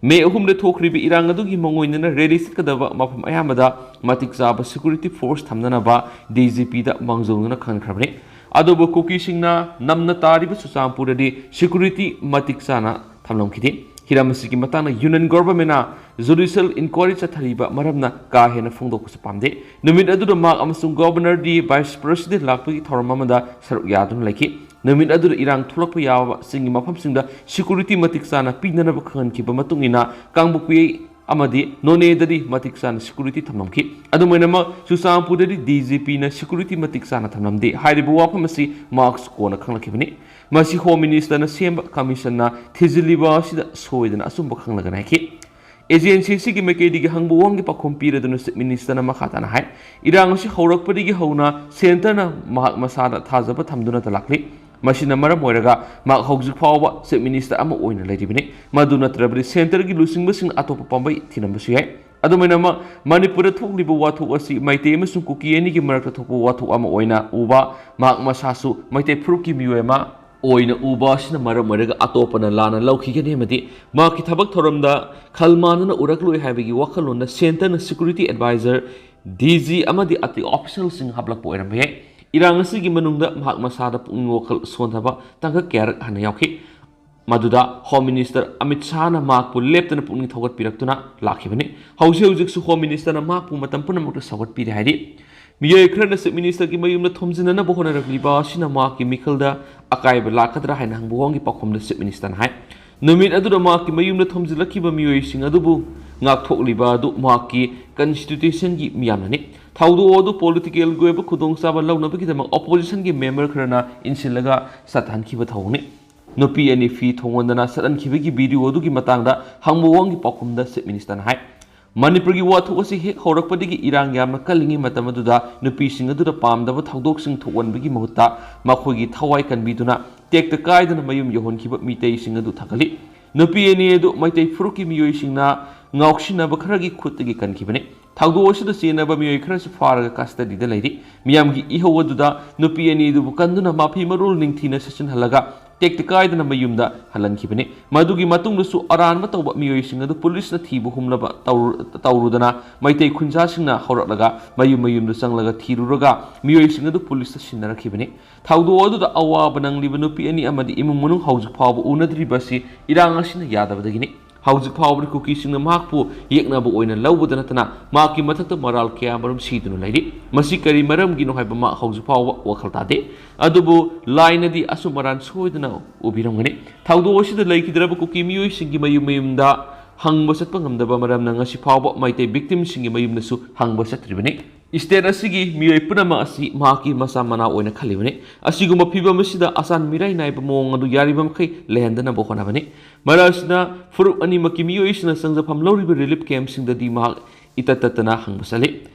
ꯃꯦ ꯑꯍꯨꯝꯗ ꯊꯣꯛꯈ꯭ꯔꯤꯕ ꯏꯔꯥꯡ ꯑꯗꯨꯒꯤ ꯃꯥꯡꯑꯣꯏꯅꯅ rally ꯆꯠꯀꯗꯕ ꯃꯐꯝ ꯑꯌꯥꯝꯕꯗ ꯃꯇꯤꯛ ꯆꯥꯕ security force ꯊꯝꯅꯅꯕ D G P ꯗ ꯃꯥꯡꯖꯧꯅꯅ ꯈꯪꯈ꯭ꯔꯕꯅꯤ꯫ ꯑꯗꯨꯕꯨ ꯀꯨꯀꯤꯁꯤꯡꯅ ꯅꯝꯅ ꯇꯥꯔꯤꯕ ꯆꯨꯔꯆꯥꯟꯄꯨꯔꯗꯗꯤ security ꯃꯇꯤꯛ ꯆꯥꯅ ꯊꯝꯂꯝꯈꯤꯗꯦ꯫ ꯍꯤꯔꯝ ꯑꯁꯤꯒꯤ ꯃꯇꯥꯡꯗ Union Government ꯅ judicial inquiry ꯆꯠꯊꯔꯤꯕ ꯃꯔꯝꯅ ꯀꯥ ꯍꯦꯟꯅ ꯐꯣꯡꯗꯣꯛꯄꯁꯨ ꯄꯥꯝꯗꯦ꯫ ꯅꯨꯃꯤꯠ ꯑꯗꯨꯗ ꯃꯍꯥꯛ ꯑꯃꯁꯨꯡ Governor ꯗꯤ Vice President ꯂꯥꯛꯄꯒꯤ ꯊꯧꯔꯝ ꯑꯃꯗ ꯁꯔꯨꯛ ꯌꯥꯗꯨꯅ ꯂꯩꯈꯤ꯫ ꯅꯨꯃꯤꯠ ꯑꯗꯨꯗ ꯏꯔꯥꯡ ꯊꯣꯛꯂꯛꯄ ꯌꯥꯕꯁꯤꯡꯒꯤ ꯃꯐꯝꯁꯤꯡꯗ security ꯃꯇꯤꯛ ꯆꯥꯅ ꯄꯤꯅꯅꯕ ꯈꯪꯍꯟꯈꯤꯕ ꯃꯇꯨꯡ ꯏꯟꯅ ꯀꯥꯡꯄꯣꯛꯄꯤ ꯑꯃꯗꯤ ꯅꯣꯅꯦꯗꯗꯤ ꯃꯇꯤꯛ ꯆꯥꯅ security ꯊꯝꯂꯝꯈꯤ꯫ ꯑꯗꯨꯝ ꯑꯣꯏꯅꯃꯛ, ꯆꯨꯔꯆꯥꯟꯄꯨꯔꯗꯗꯤ D G P ꯅ security ꯃꯇꯤꯛ ꯆꯥꯅ ꯊꯝꯂꯝꯗꯦ꯫ ꯍꯥꯏꯔꯤꯕ ꯋꯥꯐꯝ ꯑꯁꯤ ꯃꯍꯥꯛꯁꯨ ꯀꯣꯟꯅ ꯈꯪꯂꯛꯈꯤꯕꯅꯤ꯫ ꯃꯁꯤ Home Minister ꯅ ꯁꯦꯝꯕ commission ꯅ ꯊꯤꯖꯤꯜꯂꯤꯕ ꯑꯁꯤꯗ ꯁꯣꯏꯗꯅ ꯑꯆꯨꯝꯕ ꯈꯪꯂꯒꯅꯤ ꯍꯥꯏꯈꯤ꯫ Agency ꯑꯁꯤꯒꯤ ꯃꯥꯏꯀꯩꯗꯒꯤ ꯍꯪꯕ ꯋꯥꯍꯪꯒꯤ ꯄꯥꯎꯈꯨꯝ ꯄꯤꯔꯗꯨꯅ Chief Minister ꯅ ꯃꯈꯥ ꯇꯥꯅ ꯍꯥꯏ, ꯏꯔꯥꯡ ꯑꯁꯤ ꯍꯧꯔꯛꯄꯗꯒꯤ ꯍꯧꯅ Centre ꯅ ꯃꯍꯥꯛ ꯃꯁꯥꯗ ꯊꯥꯖꯕ ꯊꯝꯗꯨꯅꯇ ꯂꯥꯛꯂꯤ꯫ ꯃꯁꯤꯅ ꯃꯔꯝ ꯑꯣꯏꯔꯒ ꯃꯍꯥꯛ ꯍꯧꯖꯤꯛ ꯐꯥꯎꯕ Chief Minister ꯑꯃ ꯑꯣꯏꯅ ꯂꯩꯔꯤꯕꯅꯤ꯫ ꯃꯗꯨ ꯅꯠꯇ꯭ꯔꯕꯗꯤ Centre ꯒꯤ ꯂꯨꯆꯤꯡꯕꯁꯤꯡꯅ ꯑꯇꯣꯞꯄ ꯄꯥꯝꯕꯩ ꯊꯤꯔꯝꯕꯁꯨ ꯌꯥꯏ꯫ ꯑꯗꯨꯝ ꯑꯣꯏꯅꯃꯛ, ꯃꯅꯤꯄꯨꯔꯗ ꯊꯣꯛꯂꯤꯕ ꯋꯥꯊꯣꯛ ꯑꯁꯤ ꯃꯩꯇꯩ ꯑꯃꯁꯨꯡ ꯀꯨꯀꯤ ꯑꯅꯤꯒꯤ ꯃꯔꯛꯇ ꯊꯣꯛꯄ ꯋꯥꯊꯣꯛ ꯑꯃ ꯑꯣꯏꯅ ꯎꯕ, ꯃꯍꯥꯛ ꯃꯁꯥꯁꯨ ꯃꯩꯇꯩ ꯐꯨꯔꯨꯞꯀꯤ ꯃꯤꯑꯣꯏ ꯑꯃ ꯑꯣꯏꯅ ꯎꯕ ꯑꯁꯤꯅ ꯃꯔꯝ ꯑꯣꯏꯔꯒ ꯑꯇꯣꯞꯄꯅ ꯂꯥꯟꯅ ꯂꯧꯈꯤꯒꯅꯤ ꯑꯃꯗꯤ ꯃꯍꯥꯛꯀꯤ ꯊꯕꯛ ꯊꯧꯔꯝꯗ ꯈꯜ ꯃꯥꯟꯅꯅ ꯎꯔꯛꯂꯣꯏ ꯍꯥꯏꯕꯒꯤ ꯋꯥꯈꯜꯂꯣꯟꯗ Centre ꯅ security advisor, D G ꯑꯃꯗꯤ ꯑꯇꯩ official ꯁꯤꯡ ꯍꯥꯞꯂꯛꯄ ꯑꯣꯏꯔꯝꯕ ꯌꯥꯏ꯫ ꯏꯔꯥꯡ ꯑꯁꯤꯒꯤ ꯃꯅꯨꯡꯗ ꯃꯍꯥꯛ ꯃꯁꯥꯗ ꯄꯨꯛꯅꯤꯡ ꯋꯥꯈꯜ ꯁꯣꯟꯊꯕ ꯇꯥꯡꯀꯛ ꯀꯌꯥꯔꯛ ꯍꯟꯅ ꯌꯥꯎꯈꯤ꯫ ꯃꯗꯨꯗ Home Minister ꯑꯃꯤꯠ ꯁꯥꯍꯅ ꯃꯍꯥꯛꯄꯨ ꯂꯦꯞꯇꯅ ꯄꯨꯛꯅꯤꯡ ꯊꯧꯒꯠꯄꯤꯔꯛꯇꯨꯅ ꯂꯥꯛꯈꯤꯕꯅꯤ꯫ ꯍꯧꯖꯤꯛ ꯍꯧꯖꯤꯛꯁꯨ Home Minister ꯅ ꯃꯍꯥꯛꯄꯨ ꯃꯇꯝ ꯄꯨꯝꯅꯃꯛꯇ ꯁꯧꯒꯠꯄꯤꯔꯤ ꯍꯥꯏꯔꯤ꯫ ꯃꯤꯑꯣꯏ ꯈꯔꯅ Chief Minister ꯒꯤ ꯃꯌꯨꯝꯗ ꯊꯣꯝꯖꯤꯟꯅꯅꯕ ꯍꯣꯠꯅꯔꯛꯂꯤꯕ ꯑꯁꯤꯅ ꯃꯍꯥꯛꯀꯤ ꯃꯤꯈꯜꯗ ꯑꯀꯥꯏꯕ ꯂꯥꯛꯀꯗ꯭ꯔꯥ ꯍꯥꯏꯅ ꯍꯪꯕ ꯋꯥꯍꯪꯒꯤ ꯄꯥꯎꯈꯨꯝꯗ Chief Minister ꯅ ꯍꯥꯏ, ꯅꯨꯃꯤꯠ ꯑꯗꯨꯗ ꯃꯍꯥꯛꯀꯤ ꯃꯌꯨꯝꯗ ꯊꯣꯝꯖꯤꯜꯂꯛꯈꯤꯕ ꯃꯤꯑꯣꯏꯁꯤꯡ ꯑꯗꯨꯕꯨ ꯉꯥꯛꯊꯣꯛꯂꯤꯕ ꯑꯗꯨ ꯃꯍꯥꯛꯀꯤ constitution ꯒꯤ ꯃꯤꯌꯥꯝꯅꯅꯤ꯫ ꯊꯧꯗꯣꯛ ꯑꯗꯨ political ꯒꯤ ꯑꯣꯏꯕ ꯈꯨꯗꯣꯡꯆꯥꯕ ꯂꯧꯅꯕꯒꯤꯗꯃꯛ opposition ꯒꯤ member ꯈꯔꯅ ꯏꯟꯁꯤꯜꯂꯒ ꯆꯠꯊꯍꯟꯈꯤꯕ ꯊꯧꯑꯣꯡꯅꯤ꯫ ꯅꯨꯄꯤ ꯑꯅꯤ ꯐꯤ ꯊꯣꯡꯍꯟꯗꯅ ꯁꯠꯍꯟꯈꯤꯕꯒꯤ ꯚꯤꯗꯤꯑꯣ ꯑꯗꯨꯒꯤ ꯃꯇꯥꯡꯗ ꯍꯪꯕ ꯋꯥꯍꯪꯒꯤ ꯄꯥꯎꯈꯨꯝꯗ ꯆꯤꯐ ꯃꯤꯅꯤꯁꯇꯔꯅ ꯍꯥꯏ, ꯃꯅꯤꯄꯨꯔꯒꯤ ꯋꯥꯊꯣꯛ ꯑꯁꯤ ꯍꯦꯛ ꯍꯧꯔꯛꯄꯗꯒꯤ ꯏꯔꯥꯡ ꯌꯥꯝꯅ ꯀꯜꯂꯤꯉꯩ ꯃꯇꯝ ꯑꯗꯨꯗ ꯅꯨꯄꯤꯁꯤꯡ ꯑꯗꯨꯗ ꯄꯥꯝꯗꯕ ꯊꯧꯗꯣꯛꯁꯤꯡ ꯊꯣꯛꯍꯟꯕꯒꯤ ꯃꯍꯨꯠꯇ ꯃꯈꯣꯏꯒꯤ ꯊꯋꯥꯏ ꯀꯟꯕꯤꯗꯨꯅ ꯇꯦꯛꯇ ꯀꯥꯏꯗꯅ ꯃꯌꯨꯝ ꯌꯧꯍꯟꯈꯤꯕ ꯃꯤꯇꯩꯁꯤꯡ ꯑꯗꯨ ꯊꯥꯒꯠꯂꯤ꯫ ꯅꯨꯄꯤ ꯑꯅꯤ ꯑꯗꯨ ꯃꯩꯇꯩ ꯐꯨꯔꯨꯞꯀꯤ ꯃꯤꯑꯣꯏꯁꯤꯡꯅ ꯉꯥꯎꯁꯤꯟꯅꯕ ꯈꯔꯒꯤ ꯈꯨꯠꯇꯒꯤ ꯀꯟꯈꯤꯕꯅꯤ꯫ ꯊꯧꯗꯣꯛ ꯑꯁꯤꯗ ꯆꯦꯟꯅꯕ ꯃꯤꯑꯣꯏ ꯈꯔꯁꯨ ꯐꯥꯔꯒ ꯀꯁꯇꯗꯤꯗ ꯂꯩꯔꯤ꯫ ꯃꯤꯌꯥꯝꯒꯤ ꯏꯍꯧ ꯑꯗꯨꯗ ꯅꯨꯄꯤ ꯑꯅꯤ ꯑꯗꯨꯕꯨ ꯀꯟꯗꯨꯅ ꯃꯐꯤ ꯃꯔꯣꯜ ꯅꯤꯡꯊꯤꯅ ꯁꯦꯠꯆꯤꯟꯍꯜꯂꯒ ꯇꯦꯛꯇ ꯀꯥꯏꯗꯅ ꯃꯌꯨꯝꯗ ꯍꯜꯍꯟꯈꯤꯕꯅꯤ꯫ ꯃꯗꯨꯒꯤ ꯃꯇꯨꯡꯗꯁꯨ ꯑꯔꯥꯟꯕ ꯇꯧꯕ ꯃꯤꯑꯣꯏꯁꯤꯡ ꯑꯗꯨ ꯄꯨꯂꯤꯁꯅ ꯊꯤꯕ ꯍꯨꯝꯂꯕ ꯇꯧꯔꯨ-, ꯇꯧꯔꯨꯗꯅ ꯃꯩꯇꯩ ꯈꯨꯟꯖꯥꯁꯤꯡꯅ ꯍꯧꯔꯛꯂꯒ ꯃꯌꯨꯝ ꯃꯌꯨꯝꯗ ꯆꯪꯂꯒ ꯊꯤꯔꯨꯔꯒ ꯃꯤꯑꯣꯏꯁꯤꯡ ꯑꯗꯨ ꯄꯨꯂꯤꯁꯇ ꯁꯤꯟꯅꯔꯛꯈꯤꯕꯅꯤ꯫ ꯊꯧꯗꯣꯛ ꯑꯗꯨꯗ ꯑꯋꯥꯕ ꯅꯪꯂꯤꯕ ꯅꯨꯄꯤ ꯑꯅꯤ ꯑꯃꯗꯤ ꯏꯃꯨꯡ ꯃꯅꯨꯡ ꯍꯧꯖꯤꯛ ꯐꯥꯎꯕ ꯎꯅꯗ꯭ꯔꯤꯕ ꯑꯁꯤ ꯏꯔꯥꯡ ꯑꯁꯤꯅ ꯌꯥꯗꯕꯗꯒꯤꯅꯤ꯫ ꯍꯧꯖꯤꯛ ꯐꯥꯎꯕꯗ ꯀꯨꯀꯤꯁꯤꯡꯅ ꯃꯍꯥꯛꯄꯨ ꯌꯦꯛꯅꯕ ꯑꯣꯏꯅ ꯂꯧꯕꯗ ꯅꯠꯇꯅ ꯃꯍꯥꯛꯀꯤ ꯃꯊꯛꯇ ꯃꯔꯥꯜ ꯀꯌꯥ ꯃꯔꯨꯝ ꯁꯤꯗꯨꯅ ꯂꯩꯔꯤ꯫ ꯃꯁꯤ ꯀꯔꯤ ꯃꯔꯝꯒꯤꯅꯣ ꯍꯥꯏꯕ ꯃꯍꯥꯛ ꯍꯧꯖꯤꯛ ꯐꯥꯎꯕ ꯋꯥꯈꯜ ꯇꯥꯗꯦ꯫ ꯑꯗꯨꯕꯨ ꯂꯥꯏꯅꯗꯤ ꯑꯆꯨꯝ ꯑꯔꯥꯟ ꯁꯣꯏꯗꯅ ꯎꯕꯤꯔꯝꯒꯅꯤ꯫ ꯊꯧꯗꯣꯛ ꯑꯁꯤꯗ ꯂꯩꯈꯤꯗ꯭ꯔꯕ ꯀꯨꯀꯤ ꯃꯤꯑꯣꯏꯁꯤꯡꯒꯤ ꯃꯌꯨꯝ ꯃꯌꯨꯝꯗ ꯍꯪꯕ ꯆꯠꯄ ꯉꯝꯗꯕ ꯃꯔꯝꯅ ꯉꯁꯤ ꯐꯥꯎꯕ ꯃꯩꯇꯩ ꯚꯤꯛꯇꯤꯝꯁꯤꯡꯒꯤ ꯃꯌꯨꯝꯗꯁꯨ ꯍꯪꯕ ꯆꯠꯇ꯭ꯔꯤꯕꯅꯤ꯫ ꯁ꯭ꯇꯦꯠ ꯑꯁꯤꯒꯤ ꯃꯤꯑꯣꯏ ꯄꯨꯝꯅꯃꯛ ꯑꯁꯤ ꯃꯍꯥꯛꯀꯤ ꯃꯆꯥ ꯃꯅꯥꯎ ꯑꯣꯏꯅ ꯈꯜꯂꯤꯕꯅꯤ꯫ ꯑꯁꯤꯒꯨꯝꯕ ꯐꯤꯚꯝ ꯑꯁꯤꯗ ꯑꯆꯥꯟ ꯃꯤꯔꯥꯏ ꯅꯥꯏꯕ ꯃꯑꯣꯡ ꯑꯗꯨ ꯌꯥꯔꯤꯕ ꯃꯈꯩ ꯂꯩꯍꯟꯗꯅꯕ ꯍꯣꯠꯅꯕꯅꯤ꯫ ꯃꯔꯛ ꯑꯁꯤꯗ ꯐꯨꯔꯨꯞ ꯑꯅꯤꯃꯛꯀꯤ ꯃꯤꯑꯣꯏꯁꯤꯡꯅ ꯆꯪꯖꯐꯝ ꯂꯧꯔꯤꯕ ꯔꯤꯂꯤꯐ ꯀꯦꯝꯞꯁꯤꯡꯗꯗꯤ ꯃꯍꯥꯛ ꯏꯇꯠ ꯇꯠꯇꯅ ꯍꯪꯕ ꯆꯠꯂꯤ꯫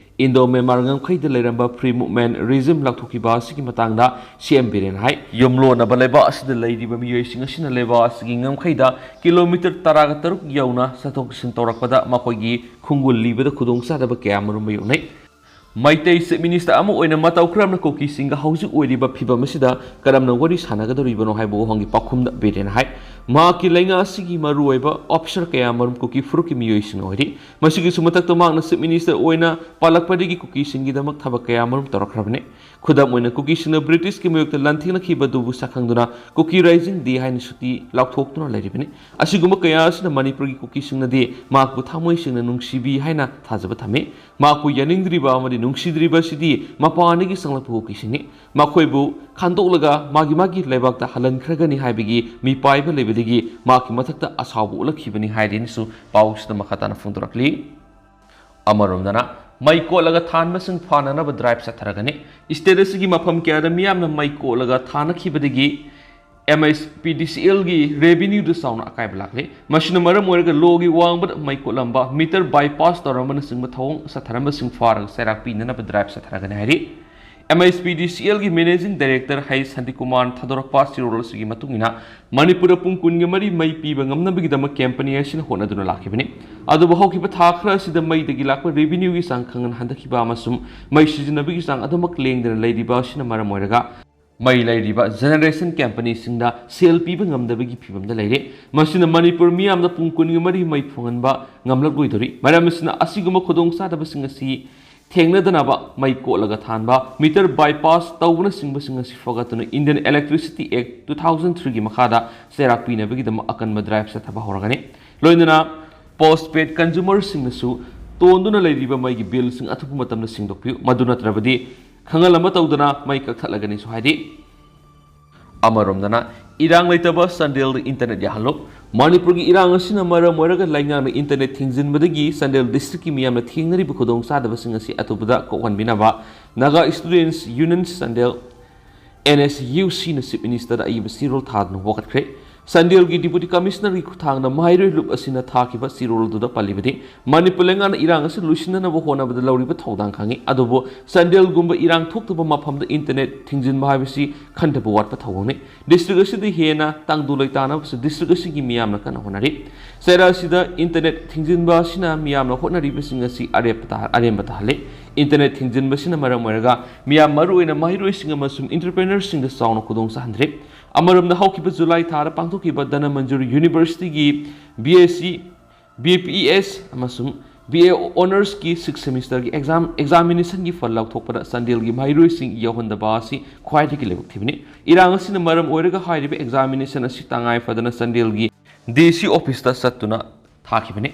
ꯏꯟꯗꯣ ꯃ꯭ꯌꯥꯟꯃꯥꯔ ꯉꯝꯈꯩꯗ ꯂꯩꯔꯝꯕ ꯐ꯭ꯔꯤ ꯃꯨꯚꯃꯦꯟꯠ ꯔꯤꯖꯤꯝ ꯂꯥꯎꯊꯣꯛꯈꯤꯕ ꯑꯁꯤꯒꯤ ꯃꯇꯥꯡꯗ ꯁꯤ ꯑꯦꯝ ꯕꯤꯔꯦꯟ ꯍꯥꯏ, ꯌꯨꯝꯂꯣꯟꯅꯕ ꯂꯩꯕꯥꯛ ꯑꯁꯤꯗ ꯂꯩꯔꯤꯕ ꯃꯤꯑꯣꯏꯁꯤꯡ ꯑꯁꯤꯅ ꯂꯩꯕꯥꯛ ꯑꯁꯤꯒꯤ ꯉꯝꯈꯩꯗ ꯀꯤꯂꯣꯃꯤꯇꯔ ꯇꯔꯥꯒ ꯇꯔꯨꯛ ꯌꯧꯅ ꯆꯠꯊꯣꯛ ꯆꯠꯁꯤꯟ ꯇꯧꯔꯛꯄꯗ ꯃꯈꯣꯏꯒꯤ ꯈꯣꯡꯒꯨꯜ ꯂꯤꯕꯗ ꯈꯨꯗꯣꯡꯆꯥꯗꯕ ꯀꯌꯥ ꯑꯃꯔꯣꯝ ꯃꯥꯌꯣꯛꯅꯩ꯫ ꯃꯩꯇꯩ ꯆꯤꯐ ꯃꯤꯅꯤꯁꯇꯔ ꯑꯃ ꯑꯣꯏꯅ ꯃꯇꯧ ꯀꯔꯝꯅ ꯀꯨꯀꯤꯁꯤꯡꯒ ꯍꯧꯖꯤꯛ ꯑꯣꯏꯔꯤꯕ ꯐꯤꯕꯝ ꯑꯁꯤꯗ ꯀꯔꯝꯅ ꯋꯥꯔꯤ ꯁꯥꯟꯅꯒꯗꯧꯔꯤꯕꯅꯣ ꯍꯥꯏꯕ ꯋꯥꯍꯪꯒꯤ ꯄꯥꯎꯈꯨꯝꯗ ꯕꯤꯔꯦꯟ ꯍꯥꯏ, ꯃꯍꯥꯛꯀꯤ ꯂꯩꯉꯥꯛ ꯑꯁꯤꯒꯤ ꯃꯔꯨꯑꯣꯏꯕ ꯑꯣꯐꯤꯁꯔ ꯀꯌꯥ ꯑꯃꯔꯣꯝ ꯀꯨꯀꯤ ꯐꯨꯔꯨꯞꯀꯤ ꯃꯤꯑꯣꯏꯁꯤꯡ ꯑꯣꯏꯔꯤ꯫ ꯃꯁꯤꯒꯤꯁꯨ ꯃꯊꯛꯇ ꯃꯍꯥꯛꯅ ꯆꯤꯐ ꯃꯤꯅꯤꯁꯇꯔ ꯑꯣꯏꯅ ꯄꯥꯜꯂꯛꯄꯗꯒꯤ ꯀꯨꯀꯤꯁꯤꯡꯒꯤꯗꯃꯛ ꯊꯕꯛ ꯀꯌꯥ ꯑꯃꯔꯣꯝ ꯇꯧꯔꯛꯈ꯭ꯔꯕꯅꯤ꯫ ꯈꯨꯗꯝ ꯑꯣꯏꯅ ꯀꯨꯀꯤꯁꯤꯡꯅ ꯕ꯭ꯔꯤꯇꯤꯁꯀꯤ ꯃꯥꯌꯣꯛꯇ ꯂꯥꯟꯊꯦꯡꯅꯈꯤꯕꯗꯨꯕꯨ ꯁꯛꯈꯪꯗꯨꯅ ꯀꯨꯀꯤ ꯔꯥꯏꯖꯤꯡ ꯗꯦ ꯍꯥꯏꯅ ꯁꯨꯇꯤ ꯂꯥꯎꯊꯣꯛꯇꯨꯅ ꯂꯩꯔꯤꯕꯅꯤ꯫ ꯑꯁꯤꯒꯨꯝꯕ ꯀꯌꯥ ꯑꯁꯤꯅ ꯃꯅꯤꯄꯨꯔꯒꯤ ꯀꯨꯀꯤꯁꯤꯡꯅꯗꯤ ꯃꯍꯥꯛꯄꯨ ꯊꯃꯣꯏ ꯁꯦꯡꯅ ꯅꯨꯡꯁꯤꯕꯤ ꯍꯥꯏꯅ ꯊꯥꯖꯕ ꯊꯝꯃꯤ꯫ ꯃꯍꯥꯛꯄꯨ ꯌꯥꯅꯤꯡꯗ꯭ꯔꯤꯕ ꯑꯃꯗꯤ ꯅꯨꯡꯁꯤꯗ꯭ꯔꯤꯕ ꯑꯁꯤꯗꯤ ꯃꯄꯥꯟꯗꯒꯤ ꯆꯪꯂꯛꯄ ꯀꯨꯀꯤꯁꯤꯡꯅꯤ꯫ ꯃꯈꯣꯏꯕꯨ ꯈꯟꯗꯣꯛꯂꯒ ꯃꯥꯒꯤ ꯃꯥꯒꯤ ꯂꯩꯕꯥꯛꯇ ꯍꯜꯍꯟꯈ꯭ꯔꯒꯅꯤ ꯍꯥꯏꯕꯒꯤ ꯃꯤꯄꯥꯏꯕ ꯂꯩꯕꯗꯒꯤ ꯃꯍꯥꯛꯀꯤ ꯃꯊꯛꯇ ꯑꯁꯥꯎꯕ ꯎꯠꯂꯛꯈꯤꯕꯅꯤ ꯍꯥꯏꯔꯤꯅꯁꯨ ꯄꯥꯎꯁꯤꯗ ꯃꯈꯥ ꯇꯥꯅ ꯐꯣꯡꯗꯣꯔꯛꯂꯤ꯫ ꯑꯃꯔꯣꯝꯗꯅ ꯃꯩ ꯀꯣꯠꯂꯒ ꯊꯥꯟꯕꯁꯤꯡ ꯐꯥꯅꯅꯕ ꯗ꯭ꯔꯥꯏꯚ ꯆꯠꯊꯔꯒꯅꯤ꯫ ꯁ꯭ꯇꯦꯠ ꯑꯁꯤꯒꯤ ꯃꯐꯝ ꯀꯌꯥꯗ ꯃꯤꯌꯥꯝꯅ ꯃꯩ ꯀꯣꯠꯂꯒ ꯊꯥꯅꯈꯤꯕꯗꯒꯤ MISPDCLꯒꯤ revenueꯗ ꯆꯥꯎꯅ ꯑꯀꯥꯏꯕ ꯂꯥꯛꯂꯦ꯫ ꯃꯁꯤꯅ ꯃꯔꯝ ꯑꯣꯏꯔꯒ ꯂꯣꯒꯤ ꯋꯥꯡꯃꯗ ꯃꯩ ꯀꯣꯠꯂꯝꯕ, meter bypass ꯇꯧꯔꯝꯕꯅꯆꯤꯡꯕ ꯊꯧꯑꯣꯡ ꯆꯠꯊꯔꯝꯕꯁꯤꯡ ꯐꯥꯔꯒ ꯆꯩꯔꯥꯛ ꯄꯤꯅꯅꯕ drive ꯆꯠꯊꯔꯒꯅꯤ ꯍꯥꯏꯔꯤ꯫ MISPDCLꯒꯤ managing director ꯍꯩ ꯁꯥꯟꯇꯤꯀꯨꯃꯥꯔꯅ ꯊꯥꯗꯣꯔꯛꯄ ꯆꯦꯔꯣꯜ ꯑꯁꯤꯒꯤ ꯃꯇꯨꯡ ꯏꯟꯅ, ꯃꯅꯤꯄꯨꯔꯗ ꯄꯨꯡ ꯀꯨꯟꯒ ꯃꯔꯤ ꯃꯩ ꯄꯤꯕ ꯉꯝꯅꯕꯒꯤꯗꯃꯛ company ꯑꯁꯤꯅ ꯍꯣꯠꯅꯗꯨꯅ ꯂꯥꯛꯈꯤꯕꯅꯤ꯫ ꯑꯗꯨꯕꯨ ꯍꯧꯈꯤꯕ ꯊꯥ ꯈꯔ ꯑꯁꯤꯗ ꯃꯩꯗꯒꯤ ꯂꯥꯛꯄ revenueꯒꯤ ꯆꯥꯡ ꯈꯪꯍꯟ ꯍꯟꯊꯈꯤꯕ ꯑꯃꯁꯨꯡ ꯃꯩ ꯁꯤꯖꯤꯟꯅꯕꯒꯤ ꯆꯥꯡ ꯑꯗꯨꯃꯛ ꯂꯦꯡꯗꯅ ꯂꯩꯔꯤꯕ ꯑꯁꯤꯅ ꯃꯔꯝ ꯑꯣꯏꯔꯒ, ꯃꯩ ꯂꯩꯔꯤꯕ generation companyꯁꯤꯡꯗ ꯁꯦꯜ ꯄꯤꯕ ꯉꯝꯗꯕꯒꯤ ꯐꯤꯕꯝꯗ ꯂꯩꯔꯦ꯫ ꯃꯁꯤꯅ ꯃꯅꯤꯄꯨꯔ ꯃꯤꯌꯥꯝꯗ ꯄꯨꯡ ꯀꯨꯟꯒ ꯃꯔꯤ ꯃꯩ ꯐꯪꯍꯟꯕ ꯉꯝꯂꯛꯂꯣꯏꯗꯧꯔꯤ꯫ ꯃꯔꯝ ꯑꯁꯤꯅ ꯑꯁꯤꯒꯨꯝꯕ ꯈꯨꯗꯣꯡꯆꯥꯗꯕꯁꯤꯡ ꯑꯁꯤ ꯊꯦꯡꯅꯗꯅꯕ ꯃꯩ ꯀꯣꯠꯂꯒ ꯊꯥꯟꯕ, meter bypass ꯇꯧꯕꯅꯆꯤꯡꯕꯁꯤꯡ ꯑꯁꯤ ꯐꯒꯠꯇꯨꯅ Indian Electricity Act two thousand threeꯒꯤ ꯃꯈꯥꯗ ꯆꯩꯔꯥꯛ ꯄꯤꯅꯕꯒꯤꯗꯃꯛ ꯑꯀꯟꯕ drive ꯆꯠꯊꯕ ꯍꯧꯔꯒꯅꯤ꯫ ꯂꯣꯏꯅꯅ postpaid consumerꯁꯤꯡꯅꯁꯨ ꯇꯣꯟꯗꯨꯅ ꯂꯩꯔꯤꯕ ꯃꯩꯒꯤ billꯁꯤꯡ ꯑꯊꯨꯕ ꯃꯇꯝꯗ ꯁꯤꯡꯗꯣꯛꯄꯤꯌꯨ, ꯃꯗꯨ ꯅꯠꯇ꯭ꯔꯕꯗꯤ ꯈꯪꯍꯜ ꯑꯃ ꯇꯧꯗꯅ ꯃꯩ ꯀꯛꯊꯠꯂꯒꯅꯤꯁꯨ ꯍꯥꯏꯔꯤ꯫ ꯑꯃꯔꯣꯝꯗꯅ, ꯏꯔꯥꯡ ꯂꯩꯇꯕ ꯆꯥꯟꯗꯦꯜꯗ internet ꯌꯥꯍꯜꯂꯨ꯫ ꯃꯅꯤꯄꯨꯔꯒꯤ ꯏꯔꯥꯡ ꯑꯁꯤꯅ ꯃꯔꯝ ꯑꯣꯏꯔꯒ ꯂꯩꯉꯥꯛꯅ internet ꯊꯤꯡꯖꯤꯟꯕꯗꯒꯤ ꯆꯥꯟꯗꯦꯜ districtꯀꯤ ꯃꯤꯌꯥꯝꯅ ꯊꯦꯡꯅꯔꯤꯕ ꯈꯨꯗꯣꯡꯆꯥꯗꯕꯁꯤꯡ ꯑꯁꯤ ꯑꯊꯨꯕꯗ ꯀꯣꯛꯍꯟꯕꯤꯅꯕ Naga Students Union Chandel, NSUCꯅ Chief Ministerꯗ ꯑꯏꯕ ꯆꯦꯔꯣꯜ ꯊꯥꯗꯨꯅ ꯋꯥꯀꯠꯈ꯭ꯔꯦ꯫ ꯆꯥꯟꯗꯦꯜꯒꯤ Deputy Commissionerꯒꯤ ꯈꯨꯠꯊꯥꯡꯗ ꯃꯍꯩꯔꯣꯏ ꯂꯨꯞ ꯑꯁꯤꯅ ꯊꯥꯈꯤꯕ ꯆꯦꯔꯣꯜ ꯑꯗꯨꯗ ꯄꯜꯂꯤꯕꯗꯤ, ꯃꯅꯤꯄꯨꯔ ꯂꯩꯉꯥꯛꯅ ꯏꯔꯥꯡ ꯑꯁꯤ ꯂꯣꯏꯁꯤꯟꯅꯅꯕ ꯍꯣꯠꯅꯕꯗ ꯂꯧꯔꯤꯕ ꯊꯧꯗꯥꯡ ꯈꯪꯉꯤ, ꯑꯗꯨꯕꯨ ꯆꯥꯟꯗꯦꯜꯒꯨꯝꯕ ꯏꯔꯥꯡ ꯊꯣꯛꯇꯕ ꯃꯐꯝꯗ internet ꯊꯤꯡꯖꯤꯟꯕ ꯍꯥꯏꯕꯁꯤ ꯈꯟꯊꯕ ꯋꯥꯠꯄ ꯊꯧꯑꯣꯡꯅꯤ꯫ District ꯑꯁꯤꯗ ꯍꯦꯟꯅ ꯇꯪꯗꯨ ꯂꯩꯇꯥꯅꯕꯁꯨ district ꯑꯁꯤꯒꯤ ꯃꯤꯌꯥꯝꯅ ꯀꯟꯅ ꯍꯣꯠꯅꯔꯤ꯫ ꯆꯩꯔꯥ ꯑꯁꯤꯗ internet ꯊꯤꯡꯖꯤꯟꯕ ꯑꯁꯤꯅ ꯃꯤꯌꯥꯝꯅ ꯍꯣꯠꯅꯔꯤꯕꯁꯤꯡ ꯑꯁꯤ ꯑꯔꯦꯞꯄ ꯇꯥ-, ꯑꯔꯦꯝꯕ ꯇꯥꯍꯜꯂꯤ꯫ Internet ꯊꯤꯡꯖꯤꯟꯕꯁꯤꯅ ꯃꯔꯝ ꯑꯣꯏꯔꯒ ꯃꯤꯌꯥꯝ, ꯃꯔꯨꯑꯣꯏꯅ ꯃꯍꯩꯔꯣꯏꯁꯤꯡ ꯑꯃꯁꯨꯡ entrepreneurꯁꯤꯡꯗ ꯆꯥꯎꯅ ꯈꯨꯗꯣꯡ ꯆꯥꯍꯟꯗ꯭ꯔꯦ꯫ ꯑꯃꯔꯣꯝꯗ, ꯍꯧꯈꯤꯕ ꯖꯨꯂꯥꯏ ꯊꯥꯗ ꯄꯥꯡꯊꯣꯛꯈꯤꯕ ꯙꯅꯃꯟꯖꯨꯔ Universityꯒꯤ BSc, BPES ꯑꯃꯁꯨꯡ BA Honourskꯤ sixth semesterꯒꯤ exam, examinationꯒꯤ ꯐꯜ ꯂꯥꯎꯊꯣꯛꯄꯗ ꯆꯥꯟꯗꯦꯜꯒꯤ ꯃꯍꯩꯔꯣꯏꯁꯤꯡ ꯌꯥꯎꯍꯟꯗꯕ ꯑꯁꯤ ꯈ꯭ꯋꯥꯏꯗꯒꯤ ꯂꯥꯏꯕꯛ ꯊꯤꯕꯅꯤ꯫ ꯏꯔꯥꯡ ꯑꯁꯤꯅ ꯃꯔꯝ ꯑꯣꯏꯔꯒ ꯍꯥꯏꯔꯤꯕ examination ꯑꯁꯤ ꯇꯉꯥꯏ ꯐꯗꯅ ꯆꯥꯟꯗꯦꯜꯒꯤ DC officeꯇ ꯆꯠꯇꯨꯅ ꯊꯥꯈꯤꯕꯅꯤ꯫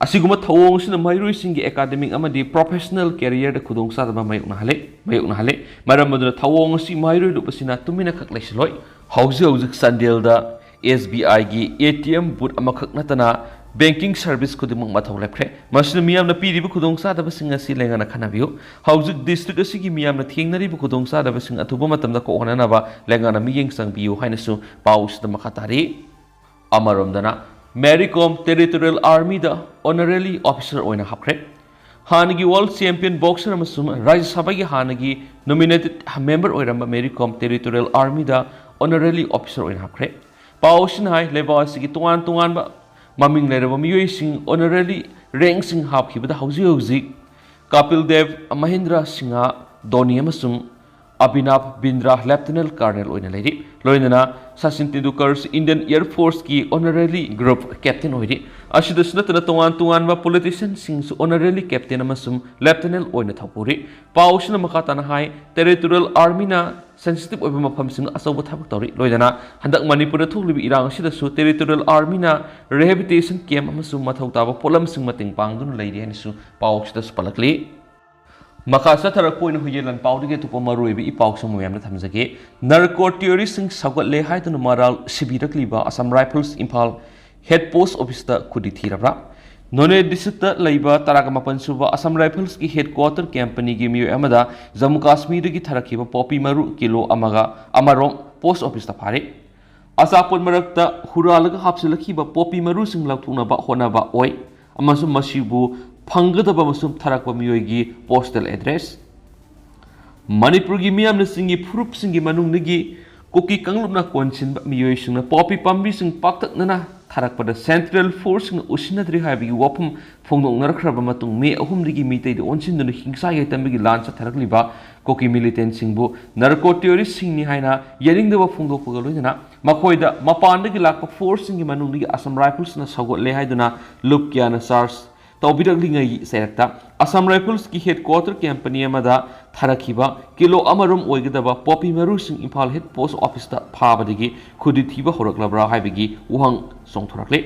ꯑꯁꯤꯒꯨꯝꯕ ꯊꯧꯑꯣꯡ ꯑꯁꯤꯅ ꯃꯍꯩꯔꯣꯏꯁꯤꯡꯒꯤ academic ꯑꯃꯗꯤ professional careerꯗ ꯈꯨꯗꯣꯡꯆꯥꯗꯕ ꯃꯥꯌꯣꯛꯅꯍꯜꯂꯦ, ꯃꯥꯌꯣꯛꯅꯍꯜꯂꯦ꯫ ꯃꯔꯝ ꯑꯗꯨꯅ ꯊꯧꯑꯣꯡ ꯑꯁꯤ ꯃꯍꯩꯔꯣꯏ ꯂꯨꯞ ꯑꯁꯤꯅ ꯇꯨꯃꯤꯟꯅꯈꯛ ꯂꯩꯁꯤꯜꯂꯣꯏ꯫ ꯍꯧꯖꯤꯛ ꯍꯧꯖꯤꯛ ꯆꯥꯟꯗꯦꯜꯗ SBIꯒꯤ ATM booth ꯑꯃꯈꯛ ꯅꯠꯇꯅ ꯕꯦꯡꯀꯤꯡ ꯁꯔꯚꯤꯁ ꯈꯨꯗꯤꯡꯃꯛ ꯃꯊꯧ ꯂꯦꯞꯈ꯭ꯔꯦ꯫ ꯃꯁꯤꯅ ꯃꯤꯌꯥꯝꯅ ꯄꯤꯔꯤꯕ ꯈꯨꯗꯣꯡꯆꯥꯗꯕꯁꯤꯡ ꯑꯁꯤ ꯂꯩꯉꯥꯛꯅ ꯈꯟꯅꯕꯤꯌꯨ꯫ ꯍꯧꯖꯤꯛ ꯗꯤꯁꯇ꯭ꯔꯤꯛ ꯑꯁꯤꯒꯤ ꯃꯤꯌꯥꯝꯅ ꯊꯦꯡꯅꯔꯤꯕ ꯈꯨꯗꯣꯡꯆꯥꯗꯕꯁꯤꯡ ꯑꯊꯨꯕ ꯃꯇꯝꯗ ꯀꯣꯛꯍꯟꯅꯅꯕ ꯂꯩꯉꯥꯛꯅ ꯃꯤꯠꯌꯦꯡ ꯆꯪꯕꯤꯌꯨ ꯍꯥꯏꯅꯁꯨ ꯄꯥꯎ ꯑꯁꯤꯗ ꯃꯈꯥ ꯇꯥꯔꯤ꯫ ꯑꯃꯔꯣꯝꯗꯅ, ꯃꯦꯔꯤ ꯀꯣꯝ ꯇꯦꯔꯤꯇꯣꯔꯤꯌꯦꯜ ꯑꯥꯔꯃꯤꯗ ꯑꯣꯅꯔꯦꯔꯤ ꯑꯣꯐꯤꯁꯔ ꯑꯣꯏꯅ ꯍꯥꯞꯈ꯭ꯔꯦ꯫ ꯍꯥꯟꯅꯒꯤ ꯋꯥꯔꯜꯗ ꯆꯦꯝꯄꯤꯌꯟ ꯕꯣꯛꯁꯔ ꯑꯃꯁꯨꯡ ꯔꯥꯖ꯭ꯌ ꯁꯚꯥꯒꯤ ꯍꯥꯟꯅꯒꯤ ꯅꯣꯃꯤꯅꯦꯇꯦꯗ ꯃꯦꯝꯕꯔ ꯑꯣꯏꯔꯝꯕ ꯃꯦꯔꯤ ꯀꯣꯝ ꯇꯦꯔꯤꯇꯣꯔꯤꯌꯦꯜ ꯑꯥꯔꯃꯤꯗ ꯑꯣꯅꯔꯦꯔꯤ ꯑꯣꯐꯤꯁꯔ ꯑꯣꯏꯅ ꯍꯥꯞꯈ꯭ꯔꯦ꯫ ꯄꯥꯎ ꯑꯁꯤꯅ ꯍꯥꯏ, ꯂꯩꯕꯥꯛ ꯑꯁꯤꯒꯤ ꯇꯣꯉꯥꯟ ꯇꯣꯉꯥꯟꯕ ꯃꯃꯤꯡ ꯂꯩꯔꯕ ꯃꯤꯑꯣꯏꯁꯤꯡ ꯑꯣꯅꯔꯦꯔꯤ ꯔꯦꯡꯛꯁꯤꯡ ꯍꯥꯞꯈꯤꯕꯗ ꯍꯧꯖꯤꯛ ꯍꯧꯖꯤꯛ ꯀꯥꯄꯤꯜ ꯗꯦꯕ, ꯃꯍꯦꯟꯗ꯭ꯔ ꯁꯤꯡꯍ ꯙꯣꯅꯤ ꯑꯃꯁꯨꯡ ꯑꯕꯤꯅꯥꯚ ꯕꯤꯟꯗ꯭ꯔꯥ ꯂꯦꯐꯇꯤꯅꯦꯟ ꯀꯔꯅꯦꯜ ꯑꯣꯏꯅ ꯂꯩꯔꯤ꯫ ꯂꯣꯏꯅꯅ ꯁꯆꯤꯟ ꯇꯦꯟꯗꯨꯜꯀꯔꯁꯨ ꯏꯟꯗꯤꯌꯟ ꯑꯦꯌꯔ ꯐꯣꯔꯁꯀꯤ ꯑꯣꯅꯔꯦꯔꯤ ꯒ꯭ꯔꯨꯞ ꯀꯦꯞꯇꯦꯟ ꯑꯣꯏꯔꯤ꯫ ꯑꯁꯤꯗꯁꯨ ꯅꯠꯇꯅ ꯇꯣꯉꯥꯟ ꯇꯣꯉꯥꯟꯕ ꯄꯣꯂꯤꯇꯤꯁꯤꯌꯟꯁꯤꯡꯁꯨ ꯑꯣꯅꯔꯦꯔꯤ ꯀꯦꯞꯇꯦꯟ ꯑꯃꯁꯨꯡ ꯂꯦꯐꯇꯤꯅꯦꯟ ꯑꯣꯏꯅ ꯊꯧꯄꯨꯔꯤ꯫ ꯄꯥꯎ ꯑꯁꯤꯅ ꯃꯈꯥ ꯇꯥꯅ ꯍꯥꯏ, ꯇꯦꯔꯤꯇꯣꯔꯤꯌꯦꯜ ꯑꯥꯔꯃꯤꯅ ꯁꯦꯟꯁꯤꯇꯤꯚ ꯑꯣꯏꯕ ꯃꯐꯝꯁꯤꯡꯗ ꯑꯆꯧꯕ ꯊꯕꯛ ꯇꯧꯔꯤ꯫ ꯂꯣꯏꯅꯅ ꯍꯟꯗꯛ ꯃꯅꯤꯄꯨꯔꯗ ꯊꯣꯛꯂꯤꯕ ꯏꯔꯥꯡ ꯑꯁꯤꯗꯁꯨ ꯇꯦꯔꯤꯇꯣꯔꯤꯌꯦꯜ ꯑꯥꯔꯃꯤꯅ ꯔꯤꯍꯦꯕꯤꯂꯤꯇꯦꯁꯟ ꯀꯦꯝꯞ ꯑꯃꯁꯨꯡ ꯃꯊꯧ ꯇꯥꯕ ꯄꯣꯠꯂꯝꯁꯤꯡ ꯃꯇꯦꯡ ꯄꯥꯡꯗꯨꯅ ꯂꯩꯔꯤ ꯍꯥꯏꯅꯁꯨ ꯄꯥꯎ ꯑꯁꯤꯗꯁꯨ ꯄꯜꯂꯛꯂꯤ꯫ ꯃꯈꯥ ꯆꯠꯊꯔꯛꯄ ꯑꯣꯏꯅ ꯍꯨꯏꯌꯦꯟ ꯂꯥꯟ ꯄꯥꯎꯗꯒꯤ ꯑꯇꯣꯞꯄ ꯃꯔꯨꯑꯣꯏꯕ ꯏ ꯄꯥꯎꯁꯤꯡ ꯃꯌꯥꯝꯗ ꯊꯝꯖꯒꯦ꯫ ꯅꯥꯔꯀꯣ ꯇꯦꯔꯣꯔꯤꯁꯁꯤꯡ ꯁꯧꯒꯠꯂꯦ ꯍꯥꯏꯗꯨꯅ ꯃꯔꯥꯜ ꯁꯤꯕꯤꯔꯛꯂꯤꯕ ꯑꯁꯥꯝ ꯔꯥꯏꯐꯜꯁ ꯏꯝꯐꯥꯜ ꯍꯦꯗ ꯄꯣꯁ ꯑꯣꯐꯤꯁꯇ ꯈꯨꯗꯤ ꯊꯤꯔꯕ꯭ꯔꯥ? ꯅꯣꯅꯦ ꯗꯤꯁꯇ꯭ꯔꯤꯛꯇ ꯂꯩꯕ ꯇꯔꯥꯒ ꯃꯥꯄꯟ ꯁꯨꯕ ꯑꯁꯥꯝ ꯔꯥꯏꯐꯜꯁꯀꯤ ꯍꯦꯗ ꯀ꯭ꯋꯥꯇꯔ ꯀꯦꯝꯄꯅꯤꯒꯤ ꯃꯤꯑꯣꯏ ꯑꯃꯗ ꯖꯝꯃꯨ ꯀꯥꯁꯃꯤꯔꯗꯒꯤ ꯊꯥꯔꯛꯈꯤꯕ ꯄꯣꯄꯤ ꯃꯔꯨ ꯀꯤꯂꯣ ꯑꯃꯒ ꯑꯃꯔꯣꯝ ꯄꯣꯁ ꯑꯣꯐꯤꯁꯇ ꯐꯥꯔꯦ꯫ ꯑꯆꯥꯄꯣꯠ ꯃꯔꯛꯇ ꯍꯨꯔꯥꯜꯂꯒ ꯍꯥꯞꯆꯤꯜꯂꯛꯈꯤꯕ ꯄꯣꯄꯤ ꯃꯔꯨꯁꯤꯡ ꯂꯧꯊꯣꯛꯅꯕ ꯍꯣꯠꯅꯕ ꯑꯣꯏ ꯑꯃꯁꯨꯡ ꯃꯁꯤꯕꯨ ꯐꯪꯒꯗꯕ ꯑꯃꯁꯨꯡ ꯊꯥꯔꯛꯄ ꯃꯤꯑꯣꯏꯒꯤ ꯄꯣꯁꯇꯦꯜ ꯑꯦꯗ꯭ꯔꯦꯁ꯫ ꯃꯅꯤꯄꯨꯔꯒꯤ ꯃꯤꯌꯥꯝꯅ ꯆꯤꯡꯒꯤ ꯐꯨꯔꯨꯞꯁꯤꯡꯒꯤ ꯃꯅꯨꯡꯗꯒꯤ ꯀꯨꯀꯤ ꯀꯥꯡꯂꯨꯞꯅ ꯀꯣꯟꯁꯤꯟꯕ ꯃꯤꯑꯣꯏꯁꯤꯡꯅ ꯄꯣꯄꯤ ꯄꯥꯝꯕꯤꯁꯤꯡ ꯄꯥꯛꯇꯛꯅꯅ ꯊꯥꯔꯛꯄꯗ ꯁꯦꯟꯇ꯭ꯔꯦꯜ ꯐꯣꯔꯁꯁꯤꯡꯅ ꯎꯁꯤꯟꯅꯗ꯭ꯔꯦ ꯍꯥꯏꯕꯒꯤ ꯋꯥꯐꯝ ꯐꯣꯡꯗꯣꯛꯅꯔꯛꯈ꯭ꯔꯕ ꯃꯇꯨꯡ, ꯃꯦ ꯑꯍꯨꯝꯗꯒꯤ ꯃꯤꯇꯩꯗ ꯑꯣꯟꯁꯤꯟꯗꯨꯅ ꯍꯤꯡꯁꯥ ꯌꯥꯏꯇꯝꯕꯒꯤ ꯂꯥꯟ ꯆꯠꯊꯔꯛꯂꯤꯕ ꯀꯨꯀꯤ ꯃꯤꯂꯤꯇꯦꯟꯁꯤꯡꯕꯨ ꯅꯥꯔꯀꯣ ꯇꯦꯔꯣꯔꯤꯁꯁꯤꯡꯅꯤ ꯍꯥꯏꯅ ꯌꯥꯅꯤꯡꯗꯕ ꯐꯣꯡꯗꯣꯛꯄꯒ ꯂꯣꯏꯅꯅ ꯃꯈꯣꯏꯗ ꯃꯄꯥꯟꯗꯒꯤ ꯂꯥꯛꯄ ꯐꯣꯔꯁꯁꯤꯡꯒꯤ ꯃꯅꯨꯡꯗꯒꯤ ꯑꯁꯥꯝ ꯔꯥꯏꯐꯜꯁꯅ ꯁꯧꯒꯠꯂꯦ ꯍꯥꯏꯗꯨꯅ ꯂꯨꯞ ꯀꯌꯥꯅ ꯆꯥꯔꯖ ꯇꯧꯕꯤꯔꯛꯂꯤꯉꯩꯒꯤ ꯆꯩꯔꯛꯇ ꯑꯁꯥꯝ ꯔꯥꯏꯐꯜꯁꯀꯤ ꯍꯦꯗ ꯀ꯭ꯋꯥꯇꯔ ꯀꯦꯝꯄꯅꯤ ꯑꯃꯗ ꯊꯥꯔꯛꯈꯤꯕ ꯀꯤꯂꯣ ꯑꯃꯔꯣꯝ ꯑꯣꯏꯒꯗꯕ ꯄꯣꯄꯤ ꯃꯔꯨꯁꯤꯡ ꯏꯝꯐꯥꯜ ꯍꯦꯗ ꯄꯣꯁ ꯑꯣꯐꯤꯁꯇ ꯐꯥꯕꯗꯒꯤ ꯈꯨꯗꯤ ꯊꯤꯕ ꯍꯧꯔꯛꯂꯕ꯭ꯔꯥ ꯍꯥꯏꯕꯒꯤ ꯋꯥꯍꯪ ꯆꯣꯡꯊꯣꯔꯛꯂꯤ꯫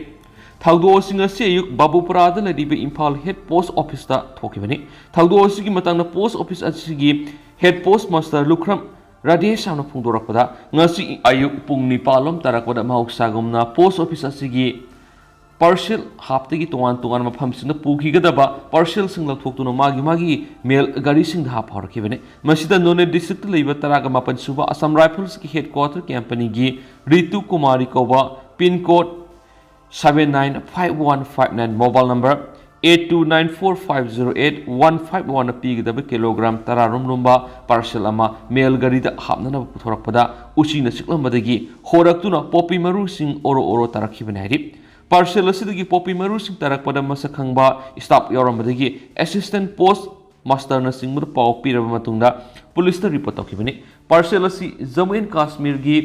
ꯊꯧꯗꯣꯛ ꯑꯁꯤ ꯉꯁꯤ ꯑꯌꯨꯛ ꯕꯥꯕꯨꯄꯨꯔꯥꯗ ꯂꯩꯔꯤꯕ ꯏꯝꯐꯥꯜ ꯍꯦꯗ ꯄꯣꯁ ꯑꯣꯐꯤꯁꯇ ꯊꯣꯛꯈꯤꯕꯅꯤ꯫ ꯊꯧꯗꯣꯛ ꯑꯁꯤꯒꯤ ꯃꯇꯥꯡꯗ ꯄꯣꯁ ꯑꯣꯐꯤꯁ ꯑꯁꯤꯒꯤ ꯍꯦꯗ ꯄꯣꯁ ꯃꯥꯁꯇꯔ ꯂꯨꯈ꯭ꯔꯝ ꯔꯥꯙꯦꯁ꯭ꯌꯥꯝꯅ ꯐꯣꯡꯗꯣꯔꯛꯄꯗ, ꯉꯁꯤ ꯑꯌꯨꯛ ꯄꯨꯡ ꯅꯤꯄꯥꯜ ꯂꯣꯝ ꯇꯥꯔꯛꯄꯗ ꯃꯍꯧꯁꯥꯒꯨꯝꯅ ꯄꯣꯁ ꯑꯣꯐꯤꯁ ꯑꯁꯤꯒꯤ ꯄꯥꯔꯁꯦꯜ ꯍꯥꯞꯇꯒꯤ ꯇꯣꯉꯥꯟ ꯇꯣꯉꯥꯟꯕ ꯃꯐꯝꯁꯤꯡꯗ ꯄꯨꯈꯤꯒꯗꯕ ꯄꯥꯔꯁꯦꯜꯁꯤꯡ ꯂꯧꯊꯣꯛꯇꯨꯅ ꯃꯥꯒꯤ ꯃꯥꯒꯤ ꯃꯦꯜ ꯒꯥꯔꯤꯁꯤꯡꯗ ꯍꯥꯞꯄ ꯍꯧꯔꯛꯈꯤꯕꯅꯤ꯫ ꯃꯁꯤꯗ ꯅꯣꯅꯦ ꯗꯤꯁꯇ꯭ꯔꯤꯛꯇ ꯂꯩꯕ ꯇꯔꯥꯒ ꯃꯥꯄꯟ ꯁꯨꯕ ꯑꯁꯥꯝ ꯔꯥꯏꯐꯜꯁꯀꯤ ꯍꯦꯗ ꯀ꯭ꯋꯥꯇꯔ ꯀꯝꯄꯅꯤꯒꯤ ꯔꯤꯇꯨ ꯀꯨꯃꯥꯔꯤ ꯀꯧꯕ, pin code seven nine five one five nine, mobile number eight two nine four five zero eight one five one ꯅ ꯄꯤꯒꯗꯕ ꯀꯤꯂꯣꯒ꯭ꯔꯥꯝ ꯇꯔꯥ ꯔꯣꯝ ꯂꯨꯝꯕ ꯄꯥꯔꯁꯦꯜ ꯑꯃ ꯃꯦꯜ ꯒꯥꯔꯤꯗ ꯍꯥꯞꯅꯅꯕ ꯄꯨꯊꯣꯔꯛꯄꯗ ꯎꯆꯤꯅ ꯆꯤꯛꯂꯝꯕꯗꯒꯤ ꯍꯣꯔꯛꯇꯨꯅ ꯄꯣꯄꯤ ꯃꯔꯨꯁꯤꯡ ꯑꯣꯔꯣ ꯑꯣꯔꯣ ꯇꯥꯔꯛꯈꯤꯕꯅꯤ ꯍꯥꯏꯔꯤ꯫ ꯄꯥꯔꯁꯦꯜ ꯑꯁꯤꯗꯒꯤ ꯄꯣꯄꯤ ꯃꯔꯨꯁꯤꯡ ꯇꯥꯔꯛꯄꯗ ꯃꯁꯛ ꯈꯪꯕ ꯁ꯭ꯇꯥꯐ ꯌꯥꯎꯔꯝꯕꯗꯒꯤ ꯑꯦꯁꯤꯁꯇꯦꯟꯠ ꯄꯣꯁ ꯃꯥꯁꯇꯔꯅꯆꯤꯡꯕꯗ ꯄꯥꯎ ꯄꯤꯔꯕ ꯃꯇꯨꯡꯗ ꯄꯨꯂꯤꯁꯇ ꯔꯤꯄꯣꯔꯠ ꯇꯧꯈꯤꯕꯅꯤ꯫ ꯄꯥꯔꯁꯦꯜ ꯑꯁꯤ ꯖꯝꯃꯨ ꯑꯦꯟ ꯀꯥꯁꯃꯤꯔꯒꯤ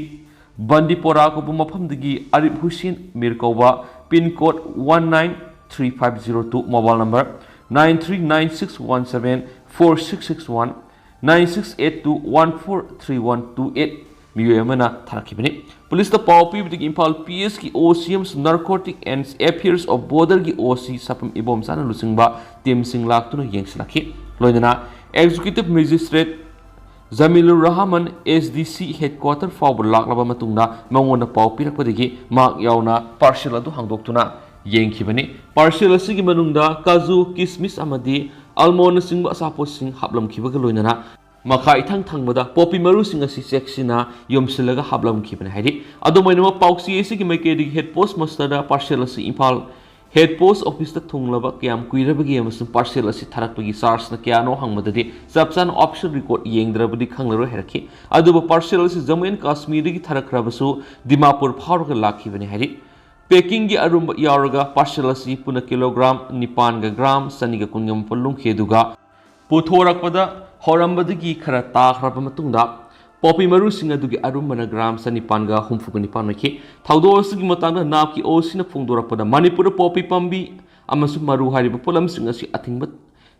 ꯕꯟꯗꯤꯄꯣꯔꯥ ꯀꯧꯕ ꯃꯐꯝꯗꯒꯤ ꯑꯔꯤꯐ ꯍꯨꯁꯦꯟ ꯃꯤꯔ ꯀꯧꯕ, pin code one nine three five zero two, mobile number nine three nine six one seven four six six one, nine six eight two one four three one two eight, ꯃꯤꯑꯣꯏ ꯑꯃꯅ ꯊꯥꯔꯛꯈꯤꯕꯅꯤ꯫ ꯄꯨꯂꯤꯁꯇ ꯄꯥꯎ ꯄꯤꯕꯗꯒꯤ ꯏꯝꯐꯥꯜ ꯄꯤ ꯑꯦꯁꯀꯤ O C ꯑꯃꯁꯨꯡ narcotic and affairs of ꯕꯣꯔꯗꯔꯒꯤ O C Sapam ꯏꯕꯣꯝꯆꯥꯅ ꯂꯨꯆꯤꯡꯕ ꯇꯤꯝꯁꯤꯡ ꯂꯥꯛꯇꯨꯅ ꯌꯦꯡꯁꯤꯜꯂꯛꯈꯤ꯫ ꯂꯣꯏꯅꯅ executive magistrate Jamilur Rahman, S D C head quarter ꯐꯥꯎꯕ ꯂꯥꯛꯂꯕ ꯃꯇꯨꯡꯗ ꯃꯉꯣꯟꯗ ꯄꯥꯎ ꯄꯤꯔꯛꯄꯗꯒꯤ ꯃꯍꯥꯛ ꯌꯥꯎꯅ ꯄꯥꯔꯁꯦꯜ ꯑꯗꯨ ꯍꯥꯡꯗꯣꯛꯇꯨꯅ ꯌꯦꯡꯈꯤꯕꯅꯤ꯫ ꯄꯥꯔꯁꯦꯜ ꯑꯁꯤꯒꯤ ꯃꯅꯨꯡꯗ ꯀꯥꯖꯨ, ꯀꯤꯁꯃꯤꯁ ꯑꯃꯗꯤ ꯑꯜꯃꯣꯟꯅꯆꯤꯡꯕ ꯑꯆꯥꯄꯣꯠꯁꯤꯡ ꯍꯥꯞꯂꯝꯈꯤꯕꯒ ꯂꯣꯏꯅꯅ ꯃꯈꯥ ꯏꯊꯪ ꯊꯪꯕꯗ ꯄꯣꯄꯤ ꯃꯔꯨꯁꯤꯡ ꯑꯁꯤ ꯆꯦꯛꯁꯤꯟꯅ ꯌꯣꯝꯁꯤꯜꯂꯒ ꯍꯥꯞꯂꯝꯈꯤꯕꯅꯤ ꯍꯥꯏꯔꯤ꯫ ꯑꯗꯨꯝ ꯑꯣꯏꯅꯃꯛ, ꯄꯥꯎꯆꯦ ꯑꯁꯤꯒꯤ ꯃꯥꯏꯀꯩꯗꯒꯤ ꯍꯦꯗ ꯄꯣꯁ ꯃꯥꯁꯇꯔꯗ ꯄꯥꯔꯁꯦꯜ ꯑꯁꯤ ꯏꯝꯐꯥꯜ ꯍꯦꯗ ꯄꯣꯁ ꯑꯣꯐꯤꯁꯇ ꯊꯨꯡꯂꯕ ꯀꯌꯥꯝ ꯀꯨꯏꯔꯕꯒꯦ ꯑꯃꯁꯨꯡ ꯄꯥꯔꯁꯦꯜ ꯑꯁꯤ ꯊꯥꯔꯛꯄꯒꯤ ꯆꯥꯔꯖꯅ ꯀꯌꯥꯅꯣ ꯍꯪꯕꯗꯗꯤ ꯆꯞ ꯆꯥꯅ ꯑꯣꯐꯤꯁꯤꯌꯦꯜ ꯔꯦꯀꯣꯔꯗ ꯌꯦꯡꯗ꯭ꯔꯕꯗꯤ ꯈꯪꯂꯔꯣꯏ ꯍꯥꯏꯔꯛꯈꯤ꯫ ꯑꯗꯨꯕꯨ ꯄꯥꯔꯁꯦꯜ ꯑꯁꯤ ꯖꯝꯃꯨ ꯑꯦꯟ ꯀꯥꯁꯃꯤꯔꯗꯒꯤ ꯊꯥꯔꯛꯈ꯭ꯔꯕꯁꯨ ꯗꯤꯃꯥꯄꯨꯔ ꯐꯥꯎꯔꯒ ꯂꯥꯛꯈꯤꯕꯅꯤ ꯍꯥꯏꯔꯤ꯫ ꯄꯦꯀꯤꯡꯒꯤ ꯑꯔꯨꯝꯕ ꯌꯥꯎꯔꯒ ꯄꯥꯔꯁꯦꯜ ꯑꯁꯤ ꯄꯨꯟꯅ ꯀꯤꯂꯣꯒ꯭ꯔꯥꯝ ꯅꯤꯄꯥꯟꯒ ꯒ꯭ꯔꯥꯝ ꯆꯅꯤꯒ ꯀꯨꯟꯒ ꯃꯥꯄꯟ ꯂꯨꯝꯈꯤ꯫ ꯑꯗꯨꯒ ꯄꯨꯊꯣꯔꯛꯄꯗ ꯍꯧꯔꯝꯕꯗꯒꯤ ꯈꯔ ꯇꯥꯈ꯭ꯔꯕ ꯃꯇꯨꯡꯗ ꯄꯣꯄꯤ ꯃꯔꯨꯁꯤꯡ ꯑꯗꯨꯒꯤ ꯑꯔꯨꯝꯕꯅ ꯒ꯭ꯔꯥꯝ ꯆꯅꯤꯄꯥꯟꯒ ꯍꯨꯝꯐꯨꯒ ꯅꯤꯄꯥꯟ ꯑꯣꯏꯈꯤ꯫ ꯊꯧꯗꯣꯛ ꯑꯁꯤꯒꯤ ꯃꯇꯥꯡꯗ ꯅꯥꯞꯀꯤ ꯑꯣ ꯁꯤꯅ ꯐꯣꯡꯗꯣꯔꯛꯄꯗ, ꯃꯅꯤꯄꯨꯔꯗ ꯄꯣꯄꯤ ꯄꯥꯝꯕꯤ ꯑꯃꯁꯨꯡ ꯃꯔꯨ ꯍꯥꯏꯔꯤꯕ ꯄꯣꯠꯂꯝꯁꯤꯡ ꯑꯁꯤ ꯑꯊꯤꯡꯕ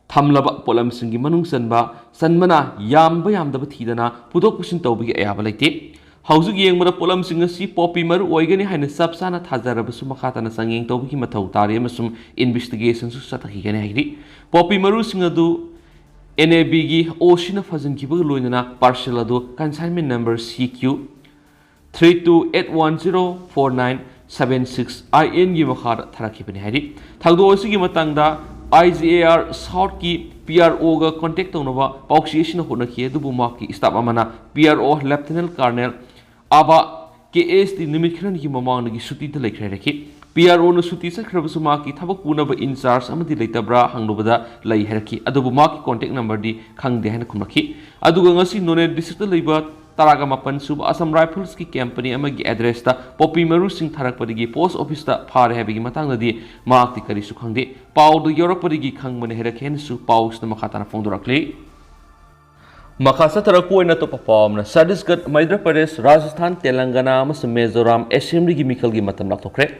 ꯊꯝꯂꯕ ꯄꯣꯠꯂꯝꯁꯤꯡꯒꯤ ꯃꯅꯨꯡ ꯆꯟꯕ, ꯆꯟꯕꯅ ꯌꯥꯝꯕ ꯌꯥꯝꯗꯕ ꯊꯤꯗꯅ ꯄꯨꯊꯣꯛ ꯄꯨꯁꯤꯟ ꯇꯧꯕꯒꯤ ꯑꯌꯥꯕ ꯂꯩꯇꯦ꯫ ꯍꯧꯖꯤꯛ ꯌꯦꯡꯕꯗ ꯄꯣꯠꯂꯝꯁꯤꯡ ꯑꯁꯤ ꯄꯣꯄꯤ ꯃꯔꯨ ꯑꯣꯏꯒꯅꯤ ꯍꯥꯏꯅ ꯆꯞ ꯆꯥꯅ ꯊꯥꯖꯔꯕꯁꯨ, ꯃꯈꯥ ꯇꯥꯅ ꯆꯥꯡꯌꯦꯡ ꯇꯧꯕꯒꯤ ꯃꯊꯧ ꯇꯥꯔꯤ ꯑꯃꯁꯨꯡ ꯏꯟꯚꯦꯁꯇꯤꯒꯦꯁꯟꯁꯨ ꯆꯠꯊꯈꯤꯒꯅꯤ ꯍꯥꯏꯔꯤ꯫ ꯄꯣꯄꯤ ꯃꯔꯨꯁꯤꯡ ꯑꯗꯨ ꯑꯦꯟ ꯑꯦ ꯕꯤꯒꯤ ꯑꯣ ꯁꯤꯅ ꯐꯥꯖꯤꯟꯈꯤꯕꯒ ꯂꯣꯏꯅꯅ ꯄꯥꯔꯁꯦꯜ ꯑꯗꯨ consignment number C Q three two eight one zero four nine seven six I N ꯒꯤ ꯃꯈꯥꯗ ꯊꯥꯔꯛꯈꯤꯕꯅꯤ ꯍꯥꯏꯔꯤ꯫ ꯊꯧꯗꯣꯛ ꯑꯁꯤꯒꯤ ꯃꯇꯥꯡꯗ I G A R South ꯀꯤ P R O ꯒ contact ꯇꯧꯅꯕ ꯄꯥꯎꯆꯦ ꯑꯁꯤꯅ ꯍꯣꯠꯅꯈꯤ, ꯑꯗꯨꯕꯨ ꯃꯍꯥꯛꯀꯤ staff ꯑꯃꯅ P R O Lieutenant Colonel ꯑꯕꯥ K S T ꯅꯨꯃꯤꯠ ꯈꯔꯅꯤꯒꯤ ꯃꯃꯥꯡꯗꯒꯤ ꯁꯨꯇꯤꯗ ꯂꯩꯈ꯭ꯔꯦ ꯍꯥꯏꯔꯛꯈꯤ꯫ P R O ꯅ ꯁꯨꯇꯤ ꯆꯠꯈ꯭ꯔꯕꯁꯨ ꯃꯍꯥꯛꯀꯤ ꯊꯕꯛ ꯄꯨꯅꯕ in charge ꯑꯃꯗꯤ ꯂꯩꯇꯕ꯭ꯔꯥ ꯍꯪꯂꯨꯕꯗ ꯂꯩ ꯍꯥꯏꯔꯛꯈꯤ, ꯑꯗꯨꯕꯨ ꯃꯍꯥꯛꯀꯤ contact number ꯗꯤ ꯈꯪꯗꯦ ꯍꯥꯏꯅ ꯈꯨꯝꯂꯛꯈꯤ꯫ ꯑꯗꯨꯒ ꯉꯁꯤ ꯅꯣꯅꯦ district ꯇ ꯂꯩꯕ ꯇꯔꯥꯒ ꯃꯥꯄꯟ ꯁꯨꯕ Assam Rifles ꯀꯤ company ꯑꯃꯒꯤ address ꯇ ꯄꯣꯄꯤ ꯃꯔꯨꯁꯤꯡ ꯊꯥꯔꯛꯄꯗꯒꯤ post office ꯇ ꯐꯥꯔꯦ ꯍꯥꯏꯕꯒꯤ ꯃꯇꯥꯡꯗꯗꯤ ꯃꯍꯥꯛꯇꯤ ꯀꯔꯤꯁꯨ ꯈꯪꯗꯦ꯫ ꯄꯥꯎꯗꯨ ꯌꯧꯔꯛꯄꯗꯒꯤ ꯈꯪꯕꯅꯤ ꯍꯥꯏꯔꯛꯈꯤ ꯍꯥꯏꯅꯁꯨ ꯄꯥꯎꯁꯤꯗ ꯃꯈꯥ ꯇꯥꯅ ꯐꯣꯡꯗꯣꯔꯛꯂꯤ꯫ ꯃꯈꯥ ꯆꯠꯊꯔꯛꯄ ꯑꯣꯏꯅ ꯑꯇꯣꯞꯄ ꯄꯥꯎ ꯑꯃꯅ, ꯆꯇꯤꯁꯒꯔ, ꯃꯙ꯭ꯌ ꯄ꯭ꯔꯗꯦꯁ, ꯔꯥꯖꯁꯊꯥꯟ, ꯇꯦꯂꯪꯒꯅꯥ ꯑꯃꯁꯨꯡ ꯃꯤꯖꯣꯔꯥꯝ assembly ꯒꯤ ꯃꯤꯈꯜꯒꯤ ꯃꯇꯝ ꯂꯥꯎꯊꯣꯛꯈ꯭ꯔꯦ꯫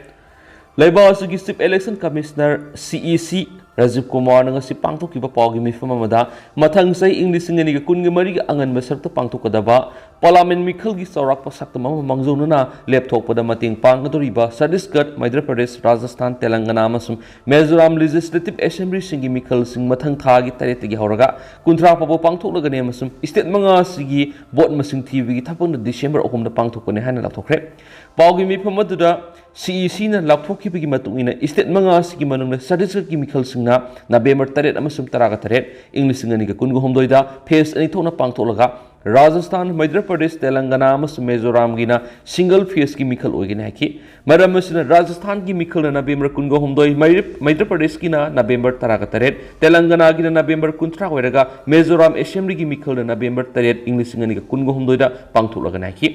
ꯂꯩꯕꯥꯛ ꯑꯁꯤꯒꯤ Chief Election Commissioner, C E C, Rajiv ꯀꯨꯃꯥꯔꯅ ꯉꯁꯤ ꯄꯥꯡꯊꯣꯛꯈꯤꯕ ꯄꯥꯎꯒꯤ ꯃꯤꯐꯝ ꯑꯃꯗ, ꯃꯊꯪ ꯆꯍꯤ ꯏꯪ ꯂꯤꯁꯤꯡ ꯑꯅꯤꯒ ꯀꯨꯟꯒ ꯃꯔꯤꯒꯤ ꯑꯉꯟꯕ ꯁꯔꯨꯛꯇ ꯄꯥꯡꯊꯣꯛꯀꯗꯕ ꯄꯥꯔꯂꯥꯃꯦꯟ ꯃꯤꯈꯜꯒꯤ ꯆꯥꯎꯔꯥꯛꯄ ꯁꯛꯇꯝ ꯑꯃ ꯃꯥꯡꯖꯧꯅꯅ ꯂꯦꯞꯊꯣꯛꯄꯗ ꯃꯇꯦꯡ ꯄꯥꯡꯒꯗꯧꯔꯤꯕ ꯆꯇꯤꯁꯒꯔ, ꯃꯙ꯭ꯌ ꯄ꯭ꯔꯗꯦꯁ, ꯔꯥꯖꯁꯊꯥꯟ, ꯇꯦꯂꯪꯒꯅꯥ ꯑꯃꯁꯨꯡ ꯃꯤꯖꯣꯔꯥꯝ Legislative Assembly ꯁꯤꯡꯒꯤ ꯃꯤꯈꯜꯁꯤꯡ ꯃꯊꯪ ꯊꯥꯒꯤ ꯇꯔꯦꯠꯇꯒꯤ ꯍꯧꯔꯒ ꯀꯨꯟꯊ꯭ꯔꯥ ꯐꯥꯎꯕ ꯄꯥꯡꯊꯣꯛꯂꯒꯅꯤ ꯑꯃꯁꯨꯡ state ꯃꯉꯥ ꯑꯁꯤꯒꯤ vote ꯃꯁꯤꯡ ꯊꯤꯕꯒꯤ ꯊꯕꯛꯅ December ꯑꯍꯨꯝꯗ ꯄꯥꯡꯊꯣꯛꯀꯅꯤ ꯍꯥꯏꯅ ꯂꯥꯎꯊꯣꯛꯈ꯭ꯔꯦ꯫ ꯄꯥꯎꯒꯤ ꯃꯤꯐꯝ ꯑꯗꯨꯗ C E C ꯅ ꯂꯥꯎꯊꯣꯛꯈꯤꯕꯒꯤ ꯃꯇꯨꯡ ꯏꯟꯅ, state ꯃꯉꯥ ꯑꯁꯤꯒꯤ ꯃꯅꯨꯡꯗ ꯆꯇꯤꯁꯒꯔꯒꯤ ꯃꯤꯈꯜꯁꯤꯡꯅ November ꯇꯔꯦꯠ ꯑꯃꯁꯨꯡ ꯇꯔꯥꯒ ꯇꯔꯦꯠ, ꯏꯪ ꯂꯤꯁꯤꯡ ꯑꯅꯤꯒ ꯀꯨꯟꯒ ꯍꯨꯝꯗꯣꯏꯗ phase ꯑꯅꯤ ꯊꯣꯛꯅ ꯄꯥꯡꯊꯣꯛꯂꯒ, ꯔꯥꯖꯁꯊꯥꯟ, ꯃꯙ꯭ꯌ ꯄ꯭ꯔꯗꯦꯁ, ꯇꯦꯂꯪꯒꯅꯥ ꯑꯃꯁꯨꯡ ꯃꯤꯖꯣꯔꯥꯝꯒꯤꯅ single phase ꯀꯤ ꯃꯤꯈꯜ ꯑꯣꯏꯒꯅꯤ ꯍꯥꯏꯈꯤ꯫ ꯃꯔꯝ ꯑꯁꯤꯅ, ꯔꯥꯖꯁꯊꯥꯟꯒꯤ ꯃꯤꯈꯜꯅ November ꯀꯨꯟꯒ ꯍꯨꯝꯗꯣꯏ, ꯃꯩꯔ-, ꯃꯙ꯭ꯌ ꯄ꯭ꯔꯗꯦꯁꯀꯤꯅ November ꯇꯔꯥꯒ ꯇꯔꯦꯠ, ꯇꯦꯂꯪꯒꯅꯥꯒꯤꯅ November ꯀꯨꯟꯊ꯭ꯔꯥ ꯑꯣꯏꯔꯒ, ꯃꯤꯖꯣꯔꯥꯝ assembly ꯒꯤ ꯃꯤꯈꯜꯅ November ꯇꯔꯦꯠ, ꯏꯪ ꯂꯤꯁꯤꯡ ꯑꯅꯤꯒ ꯀꯨꯟꯒ ꯍꯨꯝꯗꯣꯏꯗ ꯄꯥꯡꯊꯣꯛꯂꯒꯅꯤ ꯍꯥꯏꯈꯤ꯫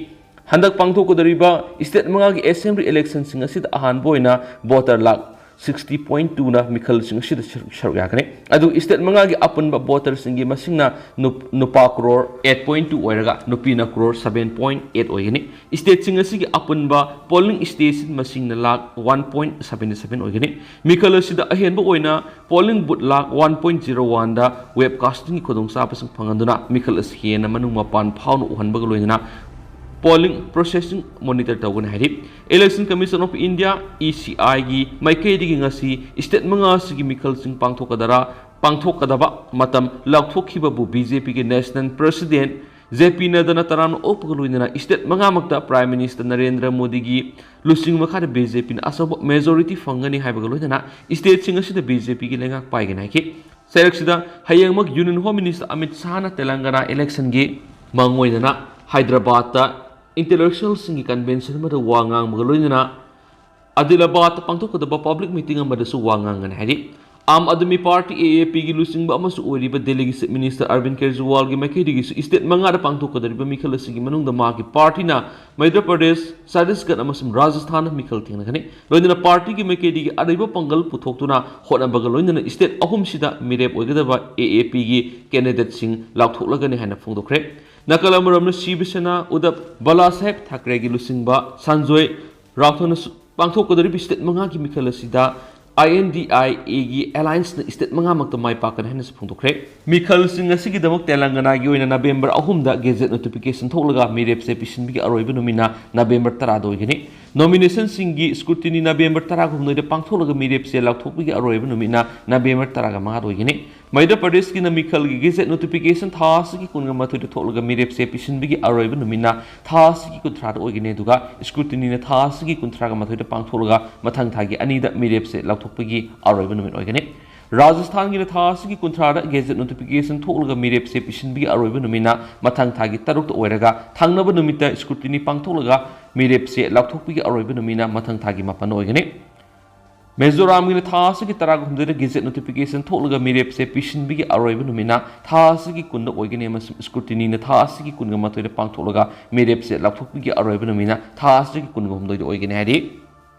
ꯍꯟꯗꯛ ꯄꯥꯡꯊꯣꯛꯀꯗꯧꯔꯤꯕ state ꯃꯉꯥꯒꯤ assembly election ꯁꯤꯡ ꯑꯁꯤꯗ ꯑꯍꯥꯟꯕ ꯑꯣꯏꯅ voter lakh sixty point two ꯅ ꯃꯤꯈꯜꯁꯤꯡ ꯑꯁꯤꯗ ꯁꯔꯨꯛ, ꯁꯔꯨꯛ ꯌꯥꯒꯅꯤ꯫ ꯑꯗꯨ state ꯃꯉꯥꯒꯤ ꯑꯄꯨꯟꯕ voter ꯁꯤꯡꯒꯤ ꯃꯁꯤꯡꯅ ꯅꯨꯞ-, ꯅꯨꯄꯥ crore eight point two ꯑꯣꯏꯔꯒ ꯅꯨꯄꯤꯅ crore seven point eight ꯑꯣꯏꯒꯅꯤ꯫ State ꯁꯤꯡ ꯑꯁꯤꯒꯤ ꯑꯄꯨꯟꯕ polling station ꯃꯁꯤꯡꯅ lakh one point seven seven ꯑꯣꯏꯒꯅꯤ꯫ ꯃꯤꯈꯜ ꯑꯁꯤꯗ ꯑꯍꯦꯟꯕ ꯑꯣꯏꯅ polling booth lakh one point zero one ꯗ webcasting ꯒꯤ ꯈꯨꯗꯣꯡꯆꯥꯕꯁꯤꯡ ꯐꯪꯍꯟꯗꯨꯅ ꯃꯤꯈꯜ ꯑꯁꯤ ꯍꯦꯟꯅ ꯃꯅꯨꯡ ꯃꯄꯥꯟ ꯐꯥꯎꯅ ꯎꯍꯟꯕꯒ ꯂꯣꯏꯅꯅ polling process ꯁꯤꯡ monitor ꯇꯧꯒꯅꯤ ꯍꯥꯏꯔꯤ꯫ Election Commission of India, E C I ꯒꯤ ꯃꯥꯏꯀꯩꯗꯒꯤ ꯉꯁꯤ state ꯃꯉꯥ ꯑꯁꯤꯒꯤ ꯃꯤꯈꯜꯁꯤꯡ ꯄꯥꯡꯊꯣꯛꯀꯗꯔꯥ, ꯄꯥꯡꯊꯣꯛꯀꯗꯕ ꯃꯇꯝ ꯂꯥꯎꯊꯣꯛꯈꯤꯕꯕꯨ B J P ꯒꯤ National President ꯖꯦ ꯄꯤ ꯅꯗ꯭ꯗꯥꯅ ꯇꯔꯥꯝꯅ ꯑꯣꯛꯄꯒ ꯂꯣꯏꯅꯅ state ꯃꯉꯥꯃꯛꯇ Prime Minister ꯅꯔꯦꯟꯗ꯭ꯔ ꯃꯣꯗꯤꯒꯤ ꯂꯨꯆꯤꯡ ꯃꯈꯥꯗ ꯕꯤ ꯖꯦ ꯄꯤꯅ ꯑꯆꯧꯕ majority ꯐꯪꯒꯅꯤ ꯍꯥꯏꯕꯒ ꯂꯣꯏꯅꯅ stateꯁꯤꯡ ꯑꯁꯤꯗ ꯕꯤ ꯖꯦ ꯄꯤꯒꯤ ꯂꯩꯉꯥꯛ ꯄꯥꯏꯒꯅꯤ ꯍꯥꯏꯈꯤ꯫ ꯆꯩꯔꯛꯁꯤꯗ ꯍꯌꯦꯡꯃꯛ Union Home Minister ꯑꯃꯤꯠ ꯁꯥꯍꯅ ꯇꯦꯂꯪꯒꯅꯥ electionꯒꯤ ꯃꯥꯡꯑꯣꯏꯅꯅ ꯍꯥꯏꯗ꯭ꯔꯕꯥꯗꯇ intellectualꯁꯤꯡꯒꯤ convention ꯑꯃꯗ ꯋꯥ ꯉꯥꯡꯕꯒ ꯂꯣꯏꯅꯅ ꯑꯗꯤꯂꯥꯕꯥꯗꯇ ꯄꯥꯡꯊꯣꯛꯀꯗꯕ public meeting ꯑꯃꯗꯁꯨ ꯋꯥ ꯉꯥꯡꯒꯅꯤ ꯍꯥꯏꯔꯤ꯫ ꯑꯥꯝ ꯑꯥꯗꯃꯤ ꯄꯥꯔꯇꯤ, ꯑꯦ ꯑꯦ ꯄꯤꯒꯤ ꯂꯨꯆꯤꯡꯕ ꯑꯃꯁꯨ ꯑꯣꯏꯔꯤꯕ ꯗꯦꯜꯂꯤꯒꯤ Chief Minister ꯑꯔꯕꯤꯟ ꯀꯦꯖꯔꯤꯋꯥꯜꯒꯤ ꯃꯥꯏꯀꯩꯗꯒꯤꯁꯨ state ꯃꯉꯥꯗ ꯄꯥꯡꯊꯣꯛꯀꯗꯧꯔꯤꯕ ꯃꯤꯈꯜ ꯑꯁꯤꯒꯤ ꯃꯅꯨꯡꯗ ꯃꯍꯥꯛꯀꯤ ꯄꯥꯔꯇꯤꯅ ꯃꯙ꯭ꯌ ꯄ꯭ꯔꯗꯦꯁ, ꯆꯇꯤꯁꯒꯔ ꯑꯃꯁꯨꯡ ꯔꯥꯖꯁꯊꯥꯟꯗ ꯃꯤꯈꯜ ꯊꯦꯡꯅꯒꯅꯤ꯫ ꯂꯣꯏꯅꯅ ꯄꯥꯔꯇꯤꯒꯤ ꯃꯥꯏꯀꯩꯗꯒꯤ ꯑꯔꯩꯕ ꯄꯥꯡꯒꯜ ꯄꯨꯊꯣꯛꯇꯨꯅ ꯍꯣꯠꯅꯕꯒ ꯂꯣꯏꯅꯅ state ꯑꯍꯨꯝꯁꯤꯗ ꯃꯤꯔꯦꯞ ꯑꯣꯏꯒꯗꯕ ꯑꯦ ꯑꯦ ꯄꯤꯒꯤ candidateꯁꯤꯡ ꯂꯥꯎꯊꯣꯛꯂꯒꯅꯤ ꯍꯥꯏꯅ ꯐꯣꯡꯗꯣꯛꯈ꯭ꯔꯦ꯫ ꯅꯥꯀꯜ ꯑꯃꯔꯣꯝꯅ ꯁꯤꯕ ꯁꯦꯅꯥ ꯎꯗꯞ ꯕꯂꯥꯁꯥꯍꯦꯕ ꯊꯥꯀ꯭ꯔꯦꯒꯤ ꯂꯨꯆꯤꯡꯕ ꯁꯟꯖꯣꯏ ꯔꯥꯎꯊꯅꯁꯨ ꯄꯥꯡꯊꯣꯛꯀꯗꯧꯔꯤꯕ state ꯃꯉꯥꯒꯤ ꯃꯤꯈꯜ ꯑꯁꯤꯗ ꯑꯥꯏ ꯑꯦꯟ ꯗꯤ ꯑꯥꯏ ꯑꯦꯒꯤ allianceꯅ state ꯃꯉꯥꯃꯛꯇ ꯃꯥꯏ ꯄꯥꯛꯀꯅꯤ ꯍꯥꯏꯅꯁꯨ ꯐꯣꯡꯗꯣꯛꯈ꯭ꯔꯦ꯫ ꯃꯤꯈꯜꯁꯤꯡ ꯑꯁꯤꯒꯤꯗꯃꯛ ꯇꯦꯂꯪꯒꯅꯥꯒꯤ ꯑꯣꯏꯅ ꯅꯕꯦꯝꯕꯔ ꯑꯍꯨꯝꯗ gazette notification ꯊꯣꯛꯂꯒ ꯃꯤꯔꯦꯞꯁꯦ ꯄꯤꯁꯤꯟꯕꯒꯤ ꯑꯔꯣꯏꯕ ꯅꯨꯃꯤꯠꯅ ꯅꯕꯦꯝꯕꯔ ꯇꯔꯥꯗ ꯑꯣꯏꯒꯅꯤ꯫ Nominationꯁꯤꯡꯒꯤ scrutiny ꯅꯕꯦꯝꯕꯔ ꯇꯔꯥꯍꯨꯝꯗꯣꯏꯗ ꯄꯥꯡꯊꯣꯛꯂꯒ ꯃꯤꯔꯦꯞꯁꯦ ꯂꯥꯎꯊꯣꯛꯄꯒꯤ ꯑꯔꯣꯏꯕ ꯅꯨꯃꯤꯠꯅ ꯅꯕꯦꯝꯕꯔ ꯇꯔꯥꯒ ꯃꯉꯥꯗ ꯑꯣꯏꯒꯅꯤ꯫ ꯃꯙ꯭ꯌ ꯄ꯭ꯔꯗꯦꯁꯀꯤꯅ ꯃꯤꯈꯜꯒꯤ gazette notification ꯊꯥ ꯑꯁꯤꯒꯤ ꯀꯨꯟꯒ ꯃꯥꯊꯣꯏꯗ ꯊꯣꯛꯂꯒ ꯃꯤꯔꯦꯞꯁꯦ ꯄꯤꯁꯤꯟꯕꯒꯤ ꯑꯔꯣꯏꯕ ꯅꯨꯃꯤꯠꯅ ꯊꯥ ꯑꯁꯤꯒꯤ ꯀꯨꯟꯊ꯭ꯔꯥꯗ ꯑꯣꯏꯒꯅꯤ, ꯑꯗꯨꯒ scrutinyꯅ ꯊꯥ ꯑꯁꯤꯒꯤ ꯀꯨꯟꯊ꯭ꯔꯥꯒ ꯃꯥꯊꯣꯏꯗ ꯄꯥꯡꯊꯣꯛꯂꯒ ꯃꯊꯪ ꯊꯥꯒꯤ ꯑꯅꯤꯗ ꯃꯤꯔꯦꯞꯁꯦ ꯂꯥꯎꯊꯣꯛꯄꯒꯤ ꯑꯔꯣꯏꯕ ꯅꯨꯃꯤꯠ ꯑꯣꯏꯒꯅꯤ꯫ ꯔꯥꯖꯁꯊꯥꯟꯒꯤꯅ ꯊꯥ ꯑꯁꯤꯒꯤ ꯀꯨꯟꯊ꯭ꯔꯥꯗ gazette notification ꯊꯣꯛꯂꯒ ꯃꯤꯔꯦꯞꯁꯦ ꯄꯤꯁꯤꯟꯕꯒꯤ ꯑꯔꯣꯏꯕ ꯅꯨꯃꯤꯠꯅ ꯃꯊꯪ ꯊꯥꯒꯤ ꯇꯔꯨꯛꯇ ꯑꯣꯏꯔꯒ ꯊꯪꯅꯕ ꯅꯨꯃꯤꯠꯇ scrutiny ꯄꯥꯡꯊꯣꯛꯂꯒ ꯃꯤꯔꯦꯞꯁꯦ ꯂꯥꯎꯊꯣꯛꯄꯒꯤ ꯑꯔꯣꯏꯕ ꯅꯨꯃꯤꯠꯅ ꯃꯊꯪ ꯊꯥꯒꯤ ꯃꯥꯄꯟꯗ ꯑꯣꯏꯒꯅꯤ꯫ ꯃꯤꯖꯣꯔꯥꯝꯒꯤꯅ ꯊꯥ ꯑꯁꯤꯒꯤ ꯇꯔꯥꯍꯨꯝꯗꯣꯏꯗ gazette notification ꯊꯣꯛꯂꯒ ꯃꯤꯔꯦꯞꯁꯦ ꯄꯤꯁꯤꯟꯕꯒꯤ ꯑꯔꯣꯏꯕ ꯅꯨꯃꯤꯠꯅ ꯊꯥ ꯑꯁꯤꯒꯤ ꯀꯨꯟꯗ ꯑꯣꯏꯒꯅꯤ ꯑꯃꯁꯨꯡ scrutinyꯅ ꯊꯥ ꯑꯁꯤꯒꯤ ꯀꯨꯟꯒ ꯃꯥꯊꯣꯏꯗ ꯄꯥꯡꯊꯣꯛꯂꯒ ꯃꯤꯔꯦꯞꯁꯦ ꯂꯥꯎꯊꯣꯛꯄꯒꯤ ꯑꯔꯣꯏꯕ ꯅꯨꯃꯤꯠꯅ ꯊꯥ ꯑꯁꯤꯒꯤ ꯀꯨꯟꯒ ꯍꯨꯝꯗꯣꯏꯗ ꯑꯣꯏꯒꯅꯤ ꯍꯥꯏꯔꯤ꯫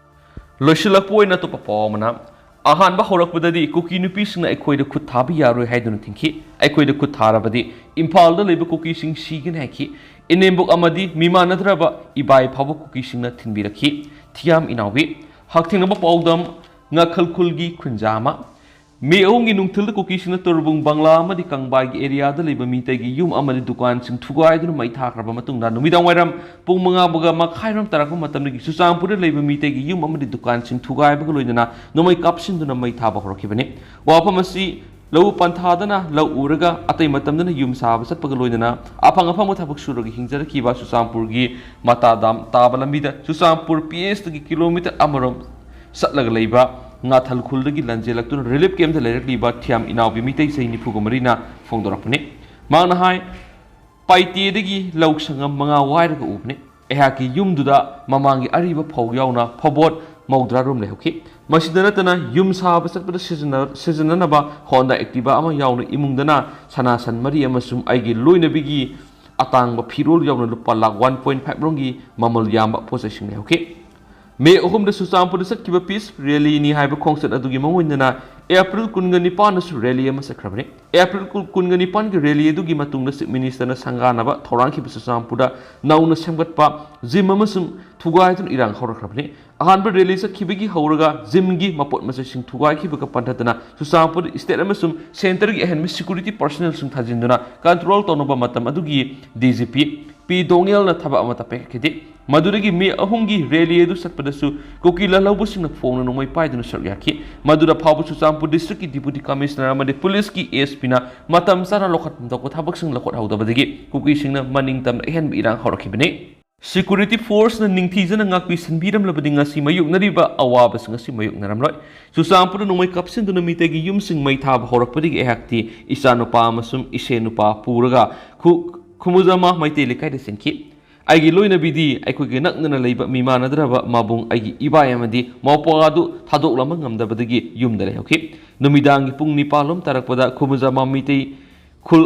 ꯂꯣꯏꯁꯤꯜꯂꯛꯄ ꯑꯣꯏꯅ ꯑꯇꯣꯞꯄ ꯄꯥꯎ ꯑꯃꯅ, ꯑꯍꯥꯟꯕ ꯍꯧꯔꯛꯄꯗꯗꯤ ꯀꯨꯀꯤ ꯅꯨꯄꯤꯁꯤꯡꯅ ꯑꯩꯈꯣꯏꯗ ꯈꯨꯠ ꯊꯥꯕ ꯌꯥꯔꯣꯏ ꯍꯥꯏꯗꯨꯅ ꯊꯤꯡꯈꯤ꯫ ꯑꯩꯈꯣꯏꯗ ꯈꯨꯠ ꯊꯥꯔꯕꯗꯤ ꯏꯝꯐꯥꯜꯗ ꯂꯩꯕ ꯀꯨꯀꯤꯁꯤꯡ ꯁꯤꯒꯅꯤ ꯍꯥꯏꯈꯤ꯫ ꯏꯅꯦꯝꯕꯣꯛ ꯑꯃꯗꯤ ꯃꯤꯃꯥꯟꯅꯗ꯭ꯔꯕ ꯏꯕꯥꯏ ꯐꯥꯎꯕ ꯀꯨꯀꯤꯁꯤꯡꯅ ꯊꯤꯟꯕꯤꯔꯛꯈꯤ꯫ ꯊꯤꯌꯥꯝ ꯏꯅꯥꯎꯕꯤ꯫ ꯍꯛꯊꯦꯡꯅꯕ ꯄꯥꯎꯗꯝ, ꯉꯥꯈꯜ ꯈꯨꯜꯒꯤ ꯈꯨꯟꯖꯥ ꯑꯃ꯫ ꯃꯦ ꯑꯍꯨꯝꯒꯤ ꯅꯨꯡꯊꯤꯜꯗ ꯀꯨꯀꯤꯁꯤꯡꯅ ꯇꯣꯔꯕꯨꯡ ꯕꯪꯂꯥ ꯑꯃꯗꯤ ꯀꯪꯕꯥꯏꯒꯤ areaꯗ ꯂꯩꯕ ꯃꯤꯇꯩꯒꯤ ꯌꯨꯝ ꯑꯃꯗꯤ ꯗꯨꯀꯥꯟꯁꯤꯡ ꯊꯨꯒꯥꯏꯗꯨꯅ ꯃꯩ ꯊꯥꯈ꯭ꯔꯕ ꯃꯇꯨꯡꯗ, ꯅꯨꯃꯤꯗꯥꯡ ꯋꯥꯏꯔꯝ ꯄꯨꯡ ꯃꯉꯥ ꯃꯈꯥꯏꯔꯣꯝ ꯇꯥꯔꯛꯄ ꯃꯇꯝꯗꯒꯤ ꯆꯨꯔꯆꯥꯟꯄꯨꯔꯗ ꯂꯩꯕ ꯃꯤꯇꯩꯒꯤ ꯌꯨꯝ ꯑꯃꯗꯤ ꯗꯨꯀꯥꯟꯁꯤꯡ ꯊꯨꯒꯥꯏꯕꯒ ꯂꯣꯏꯅꯅ ꯅꯣꯡꯃꯩ ꯀꯥꯞꯁꯤꯟꯗꯨꯅ ꯃꯩ ꯊꯥꯕ ꯍꯧꯔꯛꯈꯤꯕꯅꯤ꯫ ꯋꯥꯐꯝ ꯑꯁꯤ ꯂꯧ ꯄꯟꯊꯥꯗꯅ ꯂꯧ ꯎꯔꯒ ꯑꯇꯩ ꯃꯇꯝꯗꯅ ꯌꯨꯝ ꯁꯥꯕ ꯆꯠꯄꯒ ꯂꯣꯏꯅꯅ ꯑꯐꯪ ꯑꯐꯪꯕ ꯊꯕꯛ ꯁꯨꯔꯒ ꯍꯤꯡꯖꯔꯛꯈꯤꯕ ꯆꯨꯔꯆꯥꯟꯄꯨꯔꯒꯤ ꯃꯇꯥꯗꯥꯝ ꯇꯥꯕ ꯂꯝꯕꯤꯗ ꯆꯨꯔꯆꯥꯟꯄꯨꯔ ꯄꯤ ꯑꯦꯁꯇꯒꯤ ꯀꯤꯂꯣꯃꯤꯇꯔ ꯑꯃꯔꯣꯝ ꯆꯠꯂꯒ ꯂꯩꯕ ꯉꯥꯊꯜ ꯈꯨꯜꯗꯒꯤ ꯂꯥꯟꯖꯦꯜꯂꯛꯇꯨꯅ ꯔꯤꯂꯤꯐ ꯀꯦꯝꯞꯇ ꯂꯩꯔꯛꯂꯤꯕ ꯊꯤꯌꯥꯝ ꯏꯅꯥꯎꯕꯤ ꯃꯤꯇꯩ ꯆꯍꯤ ꯅꯤꯐꯨꯒ ꯃꯔꯤꯅ ꯐꯣꯡꯗꯣꯔꯛꯄꯅꯤ꯫ ꯃꯍꯥꯛꯅ ꯍꯥꯏ, ꯄꯥꯏꯇꯦꯗꯒꯤ ꯂꯧ ꯁꯪꯉꯝ ꯃꯉꯥ ꯋꯥꯏꯔꯒ ꯎꯕꯅꯤ꯫ ꯑꯩꯍꯥꯛꯀꯤ ꯌꯨꯝꯗꯨꯗ ꯃꯃꯥꯡꯒꯤ ꯑꯔꯤꯕ ꯐꯧ ꯌꯥꯎꯅ ꯐꯧꯕꯣꯠ ꯃꯧꯗ꯭ꯔꯥ ꯔꯣꯝ ꯂꯩꯍꯧꯈꯤ꯫ ꯃꯁꯤꯗ ꯅꯠꯇꯅ ꯌꯨꯝ ꯁꯥꯕ ꯆꯠꯄꯗ ꯁꯤꯖꯤꯟꯅ-, ꯁꯤꯖꯤꯟꯅꯅꯕ ꯍꯣꯟꯗꯥ ꯑꯦꯛꯇꯤꯚꯥ ꯑꯃ ꯌꯥꯎꯅ ꯏꯃꯨꯡꯗꯅ ꯁꯅꯥ ꯁꯟ ꯃꯔꯤ ꯑꯃꯁꯨꯡ ꯑꯩꯒꯤ ꯂꯣꯏꯅꯕꯤꯒꯤ ꯑꯇꯥꯡꯕ ꯐꯤꯔꯣꯜ ꯌꯥꯎꯅ ꯂꯨꯄꯥ ꯂꯥꯈ ꯋꯥꯟ ꯄꯣꯏꯟ ꯐꯥꯏꯚ ꯔꯣꯝꯒꯤ ꯃꯃꯜ ꯌꯥꯝꯕ ꯄꯣꯠ ꯆꯩꯁꯤꯡ ꯂꯩꯍꯧꯈꯤ꯫ ꯃꯦ ꯑꯍꯨꯝꯗ ꯆꯨꯔꯆꯥꯟꯄꯨꯔꯗ ꯆꯠꯈꯤꯕ ꯄꯤꯁ ꯔꯦꯂꯤꯅꯤ ꯍꯥꯏꯕ ꯈꯣꯡꯆꯠ ꯑꯗꯨꯒꯤ ꯃꯑꯣꯡ ꯏꯟꯗꯨꯅ ꯑꯦꯄ꯭ꯔꯤꯜ ꯀꯨꯟꯒ ꯅꯤꯄꯥꯟꯗꯁꯨ ꯔꯦꯂꯤ ꯑꯃ ꯆꯠꯈ꯭ꯔꯕꯅꯤ꯫ ꯑꯦꯄ꯭ꯔꯤꯜ ꯀꯨꯟ-, ꯀꯨꯟꯒ ꯅꯤꯄꯥꯟꯒꯤ ꯔꯦꯂꯤ ꯑꯗꯨꯒꯤ ꯃꯇꯨꯡꯗ ꯆꯤꯐ ꯃꯤꯅꯤꯁꯇꯔꯅ ꯁꯪꯒꯥꯅꯕ ꯊꯧꯔꯥꯡꯈꯤꯕ ꯆꯨꯔꯆꯥꯟꯄꯨꯔꯗ ꯅꯧꯅ ꯁꯦꯝꯒꯠꯄ ꯖꯤꯝ ꯑꯃꯁꯨꯡ ꯊꯨꯒꯥꯏꯗꯨꯅ ꯏꯔꯥꯡ ꯍꯧꯔꯛꯈ꯭ꯔꯕꯅꯤ꯫ ꯑꯍꯥꯟꯕ ꯔꯦꯂꯤ ꯆꯠꯈꯤꯕꯒꯤ ꯍꯧꯔꯒ ꯖꯤꯝꯒꯤ ꯃꯄꯣꯠ ꯃꯆꯩꯁꯤꯡ ꯊꯨꯒꯥꯏꯈꯤꯕꯒ ꯄꯟꯊꯗꯅ ꯆꯨꯔꯆꯥꯟꯄꯨꯔ ꯁ꯭ꯇꯦꯠ ꯑꯃꯁꯨꯡ ꯁꯦꯟꯇꯔꯒꯤ ꯑꯍꯦꯟꯕ ꯁꯦꯀ꯭ꯌꯨꯔꯤꯇꯤ ꯄꯔꯁꯅꯦꯜꯁꯤꯡ ꯊꯥꯖꯤꯟꯗꯨꯅ ꯀꯟꯇ꯭ꯔꯣꯜ ꯇꯧꯅꯕ ꯃꯇꯝ ꯑꯗꯨꯒꯤ ꯗꯤ ꯖꯤ ꯄꯤ ꯄꯤ ꯗꯣꯉꯦꯜꯅ ꯊꯕꯛ ꯑꯃꯠꯇ ꯄꯥꯏꯈꯠꯈꯤꯗꯦ꯫ ꯃꯗꯨꯗꯒꯤ ꯃꯦ ꯑꯍꯨꯝꯒꯤ ꯔꯦꯂꯤ ꯑꯗꯨ ꯆꯠꯄꯗꯁꯨ ꯀꯨꯀꯤ ꯂꯥꯜꯍꯧꯕꯁꯤꯡꯅ ꯐꯣꯡꯅ ꯅꯣꯡꯃꯩ ꯄꯥꯏꯗꯨꯅ ꯁꯔꯨꯛ ꯌꯥꯈꯤ꯫ ꯃꯗꯨꯗ ꯐꯥꯎꯕ ꯆꯨꯔꯆꯥꯟꯄꯨꯔ ꯗꯤꯁꯇ꯭ꯔꯤꯛꯀꯤ ꯗꯤꯄꯨꯇꯤ ꯀꯃꯤꯁꯅꯔ ꯑꯃꯗꯤ ꯄꯨꯂꯤꯁꯀꯤ ꯑꯦꯁ ꯄꯤꯅ ꯃꯇꯝ ꯆꯥꯅ ꯂꯧꯈꯠꯐꯝ ꯊꯣꯛꯄ ꯊꯕꯛꯁꯤꯡ ꯂꯧꯈꯠꯍꯧꯗꯕꯗꯒꯤ ꯀꯨꯀꯤꯁꯤꯡꯅ ꯃꯅꯤꯡ ꯇꯝꯅ ꯑꯍꯦꯟꯕ ꯏꯔꯥꯡ ꯍꯧꯔꯛꯈꯤꯕꯅꯤ꯫ ꯁꯦꯀ꯭ꯌꯨꯔꯤꯇꯤ ꯐꯣꯔꯁꯅ ꯅꯤꯡꯊꯤꯖꯅ ꯉꯥꯛꯄꯤ ꯁꯟꯕꯤꯔꯝꯂꯕꯗꯤ ꯉꯁꯤ ꯃꯥꯌꯣꯛꯅꯔꯤꯕ ꯑꯋꯥꯕꯁꯤꯡ ꯑꯁꯤ ꯃꯥꯌꯣꯛꯅꯔꯝꯂꯣꯏ꯫ ꯆꯨꯔꯆꯥꯟꯄꯨꯔꯗ ꯅꯣꯡꯃꯩ ꯀꯥꯞꯁꯤꯟꯗꯨꯅ ꯃꯤꯇꯩꯒꯤ ꯌꯨꯝꯁꯤꯡ ꯃꯩ ꯊꯥꯕ ꯍꯧꯔꯛꯄꯗꯒꯤ ꯑꯩꯍꯥꯛꯇꯤ ꯏꯆꯥꯅꯨꯄꯥ ꯑꯃꯁꯨꯡ ꯏꯁꯦꯟ ꯅꯨꯄꯥ ꯄꯨꯔꯒ ꯈꯨ-, ꯈꯨꯃꯨꯖꯃꯥ ꯃꯩꯇꯩ ꯂꯩꯀꯥꯏꯗ ꯆꯦꯟꯈꯤ꯫ ꯑꯩꯒꯤ ꯂꯣꯏꯅꯕꯤꯗꯤ ꯑꯩꯈꯣꯏꯒ ꯅꯛꯅꯅ ꯂꯩꯕ ꯃꯤꯃꯥꯟꯅꯗ꯭ꯔꯕ ꯃꯕꯨꯡ ꯑꯩꯒꯤ ꯏꯕꯥꯏ ꯑꯃꯗꯤ ꯃꯧꯄ꯭ꯋꯥ ꯑꯗꯨ ꯊꯥꯗꯣꯛꯂꯝꯕ ꯉꯝꯗꯕꯗꯒꯤ ꯌꯨꯝꯗ ꯂꯩꯍꯧꯈꯤ꯫ ꯅꯨꯃꯤꯗꯥꯡꯒꯤ ꯄꯨꯡ ꯅꯤꯄꯥꯟ ꯂꯣꯝ ꯇꯥꯔꯛꯄꯗ ꯈꯨꯃꯨꯖꯃꯥ ꯃꯩꯇꯩ ꯈꯨꯜ,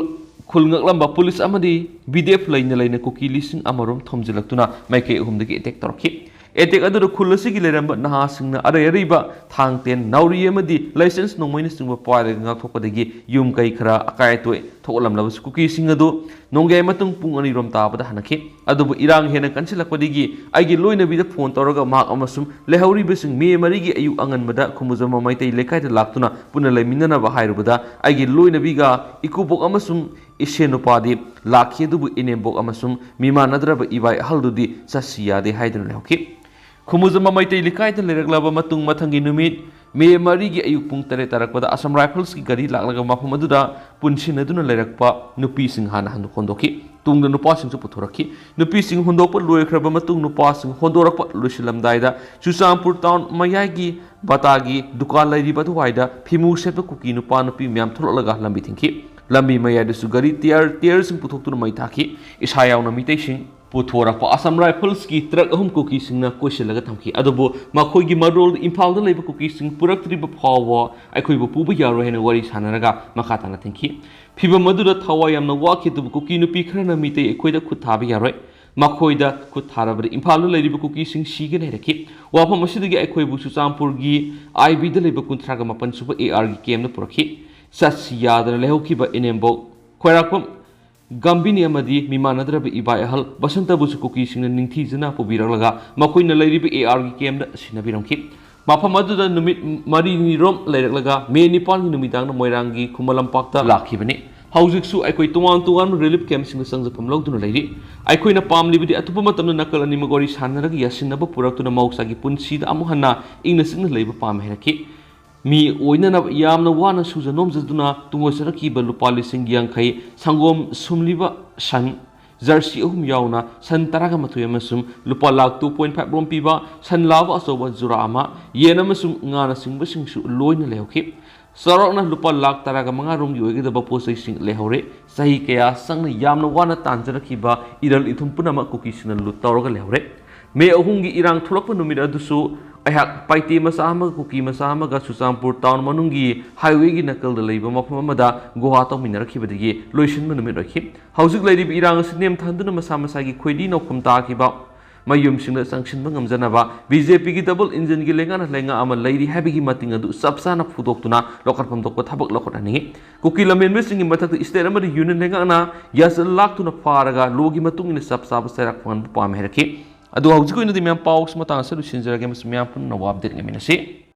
ꯈꯨꯜ ꯉꯛꯂꯝꯕ ꯄꯨꯂꯤꯁ ꯑꯃꯗꯤ ꯕꯤ ꯗꯤ ꯑꯦꯐ ꯂꯩꯅ ꯂꯩꯅ ꯀꯨꯀꯤ ꯂꯤꯁꯤꯡ ꯑꯃꯔꯣꯝ ꯊꯣꯝꯖꯤꯜꯂꯛꯇꯨꯅ ꯃꯥꯏꯀꯩ ꯑꯍꯨꯝꯗꯒꯤ ꯑꯦꯇꯦꯛ ꯇꯧꯔꯛꯈꯤ꯫ ꯑꯦꯇꯦꯛ ꯑꯗꯨꯗ ꯈꯨꯜ ꯑꯁꯤꯒꯤ ꯂꯩꯔꯝꯕ ꯅꯍꯥꯁꯤꯡꯅ ꯑꯔꯩ ꯑꯔꯩꯕ ꯊꯥꯡ ꯇꯦꯟ, ꯅꯥꯎꯔꯤ ꯑꯃꯗꯤ ꯂꯥꯏꯁꯦꯟꯁ ꯅꯣꯡꯃꯩꯅꯆꯤꯡꯕ ꯄꯥꯏꯔꯒ ꯉꯥꯛꯊꯣꯛꯄꯗꯒꯤ ꯌꯨꯝ ꯀꯩ ꯈꯔ ꯑꯀꯥꯏ ꯑꯇꯣꯏ ꯊꯣꯛꯍꯜꯂꯝꯂꯕꯁꯨ ꯀꯨꯀꯤꯁꯤꯡ ꯑꯗꯨ ꯅꯣꯡꯌꯥꯏ ꯃꯇꯨꯡ ꯄꯨꯡ ꯑꯅꯤꯔꯣꯝ ꯇꯥꯕꯗ ꯍꯟꯅꯈꯤ꯫ ꯑꯗꯨꯕꯨ ꯏꯔꯥꯡ ꯍꯦꯟꯅ ꯀꯟꯁꯤꯜꯂꯛꯄꯗꯒꯤ ꯑꯩꯒꯤ ꯂꯣꯏꯅꯕꯤꯗ ꯐꯣꯟ ꯇꯧꯔꯒ ꯃꯍꯥꯛ ꯑꯃꯁꯨꯡ ꯂꯩꯍꯧꯔꯤꯕꯁꯤꯡ ꯃꯦ ꯃꯔꯤꯒꯤ ꯑꯌꯨꯛ ꯑꯉꯟꯕꯗ ꯈꯨꯃꯨꯖꯃ ꯃꯩꯇꯩ ꯂꯩꯀꯥꯏꯗ ꯂꯥꯛꯇꯨꯅ ꯄꯨꯟꯅ ꯂꯩꯃꯤꯟꯅꯅꯕ ꯍꯥꯏꯔꯨꯕꯗ ꯑꯩꯒꯤ ꯂꯣꯏꯅꯕꯤꯒ ꯏꯀꯨꯕꯣꯛ ꯑꯃꯁꯨꯡ ꯏꯁꯦꯟ ꯅꯨꯄꯥꯗꯤ ꯂꯥꯛꯈꯤ, ꯑꯗꯨꯕꯨ ꯏꯅꯦꯝꯕꯣꯛ ꯑꯃꯁꯨꯡ ꯃꯤꯃꯥꯟꯅꯗ꯭ꯔꯕ ꯏꯕꯥꯏ ꯑꯍꯜꯗꯨꯗꯤ ꯆꯠꯁꯤ ꯌꯥꯗꯦ ꯍꯥꯏꯗꯨꯅ ꯂꯩꯍꯧꯈꯤ꯫ ꯈꯨꯃꯨꯖꯃ ꯃꯩꯇꯩ ꯂꯩꯀꯥꯏꯗ ꯂꯩꯔꯛꯂꯕ ꯃꯇꯨꯡ ꯃꯊꯪꯒꯤ ꯅꯨꯃꯤꯠ ꯃꯦ ꯃꯔꯤꯒꯤ ꯑꯌꯨꯛ ꯄꯨꯡ ꯇꯔꯦꯠ ꯇꯥꯔꯛꯄꯗ ꯑꯁꯥꯝ ꯔꯥꯏꯐꯜꯁꯀꯤ ꯒꯥꯔꯤ ꯂꯥꯛꯂꯒ ꯃꯐꯝ ꯑꯗꯨꯗ ꯄꯨꯟꯁꯤꯟꯅꯗꯨꯅ ꯂꯩꯔꯛꯄ ꯅꯨꯄꯤꯁꯤꯡ ꯍꯥꯟꯅ ꯍꯟꯗꯣꯛ-, ꯍꯣꯟꯗꯣꯛꯈꯤ꯫ ꯇꯨꯡꯗ ꯅꯨꯄꯥꯁꯤꯡꯁꯨ ꯄꯨꯊꯣꯔꯛꯈꯤ꯫ ꯅꯨꯄꯤꯁꯤꯡ ꯍꯨꯟꯗꯣꯛꯄ ꯂꯣꯏꯈ꯭ꯔꯕ ꯃꯇꯨꯡ ꯅꯨꯄꯥꯁꯤꯡ ꯍꯣꯟꯗꯣꯔꯛꯄ ꯂꯣꯏꯁꯤꯜꯂꯝꯗꯥꯏꯗ ꯆꯨꯔꯆꯥꯟꯄꯨꯔ ꯇꯥꯎꯟ ꯃꯌꯥꯏꯒꯤ ꯕꯇꯥꯒꯤ ꯗꯨꯀꯥꯟ ꯂꯩꯔꯤꯕ ꯑꯗꯨꯋꯥꯏꯗ ꯐꯤꯃꯨ ꯁꯦꯠꯄ ꯀꯨꯀꯤ ꯅꯨꯄꯥ ꯅꯨꯄꯤ ꯃꯌꯥꯝ ꯊꯣꯛꯂꯛꯂꯒ ꯂꯝꯕꯤ ꯊꯤꯡꯈꯤ꯫ ꯂꯝꯕꯤ ꯃꯌꯥꯏꯗꯁꯨ ꯒꯥꯔꯤ ꯇꯤꯌꯔ, ꯇꯤꯌꯔꯁꯤꯡ ꯄꯨꯊꯣꯛꯇꯨꯅ ꯃꯩ ꯊꯥꯈꯤ꯫ ꯏꯁꯥ ꯌꯥꯎꯅ ꯃꯤꯇꯩꯁꯤꯡ ꯄꯨꯊꯣꯔꯛꯄ ꯑꯁꯥꯝ ꯔꯥꯏꯐꯜꯁꯀꯤ ꯇ꯭ꯔꯛ ꯑꯍꯨꯝ ꯀꯨꯀꯤꯁꯤꯡꯅ ꯀꯣꯏꯁꯤꯜꯂꯒ ꯊꯝꯈꯤ꯫ ꯑꯗꯨꯕꯨ ꯃꯈꯣꯏꯒꯤ ꯃꯔꯣꯜ ꯏꯝꯐꯥꯜꯗ ꯂꯩꯕ ꯀꯨꯀꯤꯁꯤꯡ ꯄꯨꯔꯛꯇ꯭ꯔꯤꯕ ꯐꯥꯎꯕ ꯑꯩꯈꯣꯏꯕꯨ ꯄꯨꯕ ꯌꯥꯔꯣꯏ ꯍꯥꯏꯅ ꯋꯥꯔꯤ ꯁꯥꯟꯅꯔꯒ ꯃꯈꯥ ꯇꯥꯅ ꯊꯤꯡꯈꯤ꯫ ꯐꯤꯚꯝ ꯑꯗꯨꯗ ꯊꯋꯥꯏ ꯌꯥꯝꯅ ꯋꯥꯈꯤ, ꯑꯗꯨꯕꯨ ꯀꯨꯀꯤ ꯅꯨꯄꯤ ꯈꯔꯅ ꯃꯤꯇꯩ ꯑꯩꯈꯣꯏꯗ ꯈꯨꯠ ꯊꯥꯕ ꯌꯥꯔꯣꯏ, ꯃꯈꯣꯏꯗ ꯈꯨꯠ ꯊꯥꯔꯕꯗꯤ ꯏꯝꯐꯥꯜꯗ ꯂꯩꯔꯤꯕ ꯀꯨꯀꯤꯁꯤꯡ ꯁꯤꯒꯅꯤ ꯍꯥꯏꯔꯛꯈꯤ꯫ ꯋꯥꯐꯝ ꯑꯁꯤꯗꯒꯤ ꯑꯩꯈꯣꯏꯕꯨ ꯆꯨꯔꯆꯥꯟꯄꯨꯔꯒꯤ ꯑꯥꯏ ꯕꯤꯗ ꯂꯩꯕ ꯀꯨꯟꯊ꯭ꯔꯥꯒ ꯃꯥꯄꯟ ꯁꯨꯕ ꯑꯦ ꯑꯥꯔꯒꯤ ꯀꯦꯝꯗ ꯄꯨꯔꯛꯈꯤ꯫ ꯆꯠꯁꯤ ꯌꯥꯗꯅ ꯂꯩꯍꯧꯈꯤꯕ ꯏꯅꯦꯝꯕꯣꯛ ꯈ꯭ꯋꯥꯏꯔꯥꯛꯄꯝ ꯒꯝꯚꯤꯅꯤ ꯑꯃꯗꯤ ꯃꯤꯃꯥꯟꯅꯗ꯭ꯔꯕ ꯏꯕꯥꯏ ꯑꯍꯜ ꯕꯁꯟꯇꯕꯨꯁꯨ ꯀꯨꯀꯤꯁꯤꯡꯅ ꯅꯤꯡꯊꯤꯖꯅ ꯄꯨꯕꯤꯔꯛꯂꯒ ꯃꯈꯣꯏꯅ ꯂꯩꯔꯤꯕ ꯑꯦ ꯑꯥꯔꯒꯤ ꯀꯦꯝꯗ ꯁꯤꯟꯅꯕꯤꯔꯝꯈꯤ꯫ ꯃꯐꯝ ꯑꯗꯨꯗ ꯅꯨꯃꯤꯠ ꯃꯔꯤꯅꯤꯔꯣꯝ ꯂꯩꯔꯛꯂꯒ ꯃꯦ ꯅꯤꯄꯥꯟꯒꯤ ꯅꯨꯃꯤꯗꯥꯡꯗ ꯃꯣꯏꯔꯥꯡꯒꯤ ꯈꯨꯃꯟ ꯂꯝꯄꯥꯛꯇ ꯂꯥꯛꯈꯤꯕꯅꯤ꯫ ꯍꯧꯖꯤꯛꯁꯨ ꯑꯩꯈꯣꯏ ꯇꯣꯉꯥꯟ ꯇꯣꯉꯥꯟꯕ ꯔꯤꯂꯤꯐ ꯀꯦꯝꯞꯁꯤꯡꯗ ꯆꯪꯖꯐꯝ ꯂꯧꯗꯨꯅ ꯂꯩꯔꯤ꯫ ꯑꯩꯈꯣꯏꯅ ꯄꯥꯝꯂꯤꯕꯗꯤ ꯑꯊꯨꯕ ꯃꯇꯝꯗ ꯅꯥꯀꯜ ꯑꯅꯤꯃꯛ ꯋꯥꯔꯤ ꯁꯥꯟꯅꯔꯒ ꯌꯥꯁꯤꯟꯅꯕ ꯄꯨꯔꯛꯇꯨꯅ ꯃꯍꯧꯁꯥꯒꯤ ꯄꯨꯟꯁꯤꯗ ꯑꯃꯨꯛ ꯍꯟꯅ ꯏꯪꯅ ꯆꯤꯛꯅ ꯂꯩꯕ ꯄꯥꯝꯃꯤ ꯍꯥꯏꯔꯛꯈꯤ꯫ ꯃꯤ ꯑꯣꯏꯅꯅꯕ ꯌꯥꯝꯅ ꯋꯥꯅ ꯁꯨꯖ ꯅꯣꯝꯖꯗꯨꯅ ꯇꯨꯡꯑꯣꯏꯖꯔꯛꯈꯤꯕ ꯂꯨꯄꯥ ꯂꯤꯁꯤꯡ ꯌꯥꯡꯈꯩ, ꯁꯪꯒꯣꯝ ꯁꯨꯝꯂꯤꯕ ꯁꯟ, ꯖꯔꯁꯤ ꯑꯍꯨꯝ ꯌꯥꯎꯅ ꯁꯟ ꯇꯔꯥꯒ ꯃꯥꯊꯣꯏ ꯑꯃꯁꯨꯡ ꯂꯨꯄꯥ ꯂꯥꯈ two point five ꯔꯣꯝ ꯄꯤꯕ ꯁꯟ ꯂꯥꯕ ꯑꯆꯧꯕ ꯖꯨꯔꯥ ꯑꯃ, ꯌꯦꯟ ꯑꯃꯁꯨꯡ ꯉꯥꯅꯆꯤꯡꯕꯁꯤꯡꯁꯨ ꯂꯣꯏꯅ ꯂꯩꯍꯧꯈꯤ꯫ ꯆꯥꯎꯔꯥꯛꯅ ꯂꯨꯄꯥ ꯂꯥꯈ ꯇꯔꯥꯒ ꯃꯉꯥ ꯔꯣꯝꯒꯤ ꯑꯣꯏꯒꯗꯕ ꯄꯣꯠ ꯆꯩꯁꯤꯡ ꯂꯩꯍꯧꯔꯦ꯫ ꯆꯍꯤ ꯀꯌꯥ ꯆꯪꯅ ꯌꯥꯝꯅ ꯋꯥꯅ ꯇꯥꯟꯖꯔꯛꯈꯤꯕ ꯏꯔꯜ ꯏꯊꯨꯝ ꯄꯨꯝꯅꯃꯛ ꯀꯨꯀꯤꯁꯤꯡꯅ ꯂꯨꯠ ꯇꯧꯔꯒ ꯂꯩꯍꯧꯔꯦ꯫ ꯃꯦ ꯑꯍꯨꯝꯒꯤ ꯏꯔꯥꯡ ꯊꯣꯛꯂꯛꯄ ꯅꯨꯃꯤꯠ ꯑꯗꯨꯁꯨ ꯑꯩꯍꯥꯛ ꯄꯥꯏꯇꯦ ꯃꯆꯥ ꯑꯃꯒ ꯀꯨꯀꯤ ꯃꯆꯥ ꯑꯃꯒ ꯆꯨꯔꯆꯥꯟꯄꯨꯔ ꯇꯥꯎꯟ ꯃꯅꯨꯡꯒꯤ ꯍꯥꯏꯋꯦꯒꯤ ꯅꯥꯀꯜꯗ ꯂꯩꯕ ꯃꯐꯝ ꯑꯃꯗ ꯒꯨꯍꯥ ꯇꯧꯃꯤꯟꯅꯔꯛꯈꯤꯕꯗꯒꯤ ꯂꯣꯏꯁꯤꯟꯕ ꯅꯨꯃꯤꯠ ꯑꯣꯏꯈꯤ꯫ ꯍꯧꯖꯤꯛ ꯂꯩꯔꯤꯕ ꯏꯔꯥꯡ ꯑꯁꯤ ꯅꯦꯝꯊꯍꯟꯗꯨꯅ ꯃꯁꯥ ꯃꯁꯥꯒꯤ ꯈꯣꯏꯔꯤ ꯅꯥꯎꯐꯝ ꯇꯥꯈꯤꯕ ꯃꯌꯨꯝꯁꯤꯡꯗ ꯆꯪꯁꯤꯟꯕ ꯉꯝꯖꯅꯕ ꯕꯤ ꯖꯦ ꯄꯤꯒꯤ ꯗꯕꯜ ꯏꯟꯖꯤꯟꯒꯤ ꯂꯩꯉꯥꯛꯅ ꯂꯩꯉꯥꯛ ꯑꯃ ꯂꯩꯔꯤ ꯍꯥꯏꯕꯒꯤ ꯃꯇꯤꯡ ꯑꯗꯨ ꯆꯞ ꯆꯥꯅ ꯐꯨꯗꯣꯛꯇꯨꯅ ꯂꯧꯈꯠꯐꯝ ꯊꯣꯛꯄ ꯊꯕꯛ ꯂꯧꯈꯠꯍꯟꯅꯤꯡꯏ꯫ ꯀꯨꯀꯤ ꯂꯝꯍꯦꯟꯕꯁꯤꯡꯒꯤ ꯃꯊꯛꯇ ꯏꯁꯇꯦꯠ ꯑꯃꯗꯤ ꯌꯨꯅꯤꯌꯟ ꯂꯩꯉꯥꯛꯅ ꯌꯥꯁꯤꯜ ꯂꯥꯛꯇꯨꯅ ꯐꯥꯔꯒ ꯂꯣꯒꯤ ꯃꯇꯨꯡ ꯏꯟꯅ ꯆꯞ ꯆꯥꯕ ꯆꯩꯔꯥꯛ ꯐꯪꯍꯟꯕ ꯄꯥꯝꯃꯤ ꯍꯥꯏꯔꯛꯈꯤ꯫ ꯑꯗꯨ ꯍꯧꯖꯤꯛꯀꯤ ꯑꯣꯏꯅꯗꯤ ꯃꯌꯥꯝ ꯄꯥꯎꯁꯤ ꯃꯇꯥꯡ ꯑꯁꯤꯗ ꯂꯣꯏꯁꯤꯟꯖꯔꯒꯦ, ꯃꯁꯤ ꯃꯌꯥꯝ ꯄꯨꯟꯅ ꯑꯞꯗꯦꯠ ꯉꯥꯏꯃꯤꯟꯅꯁꯤ꯫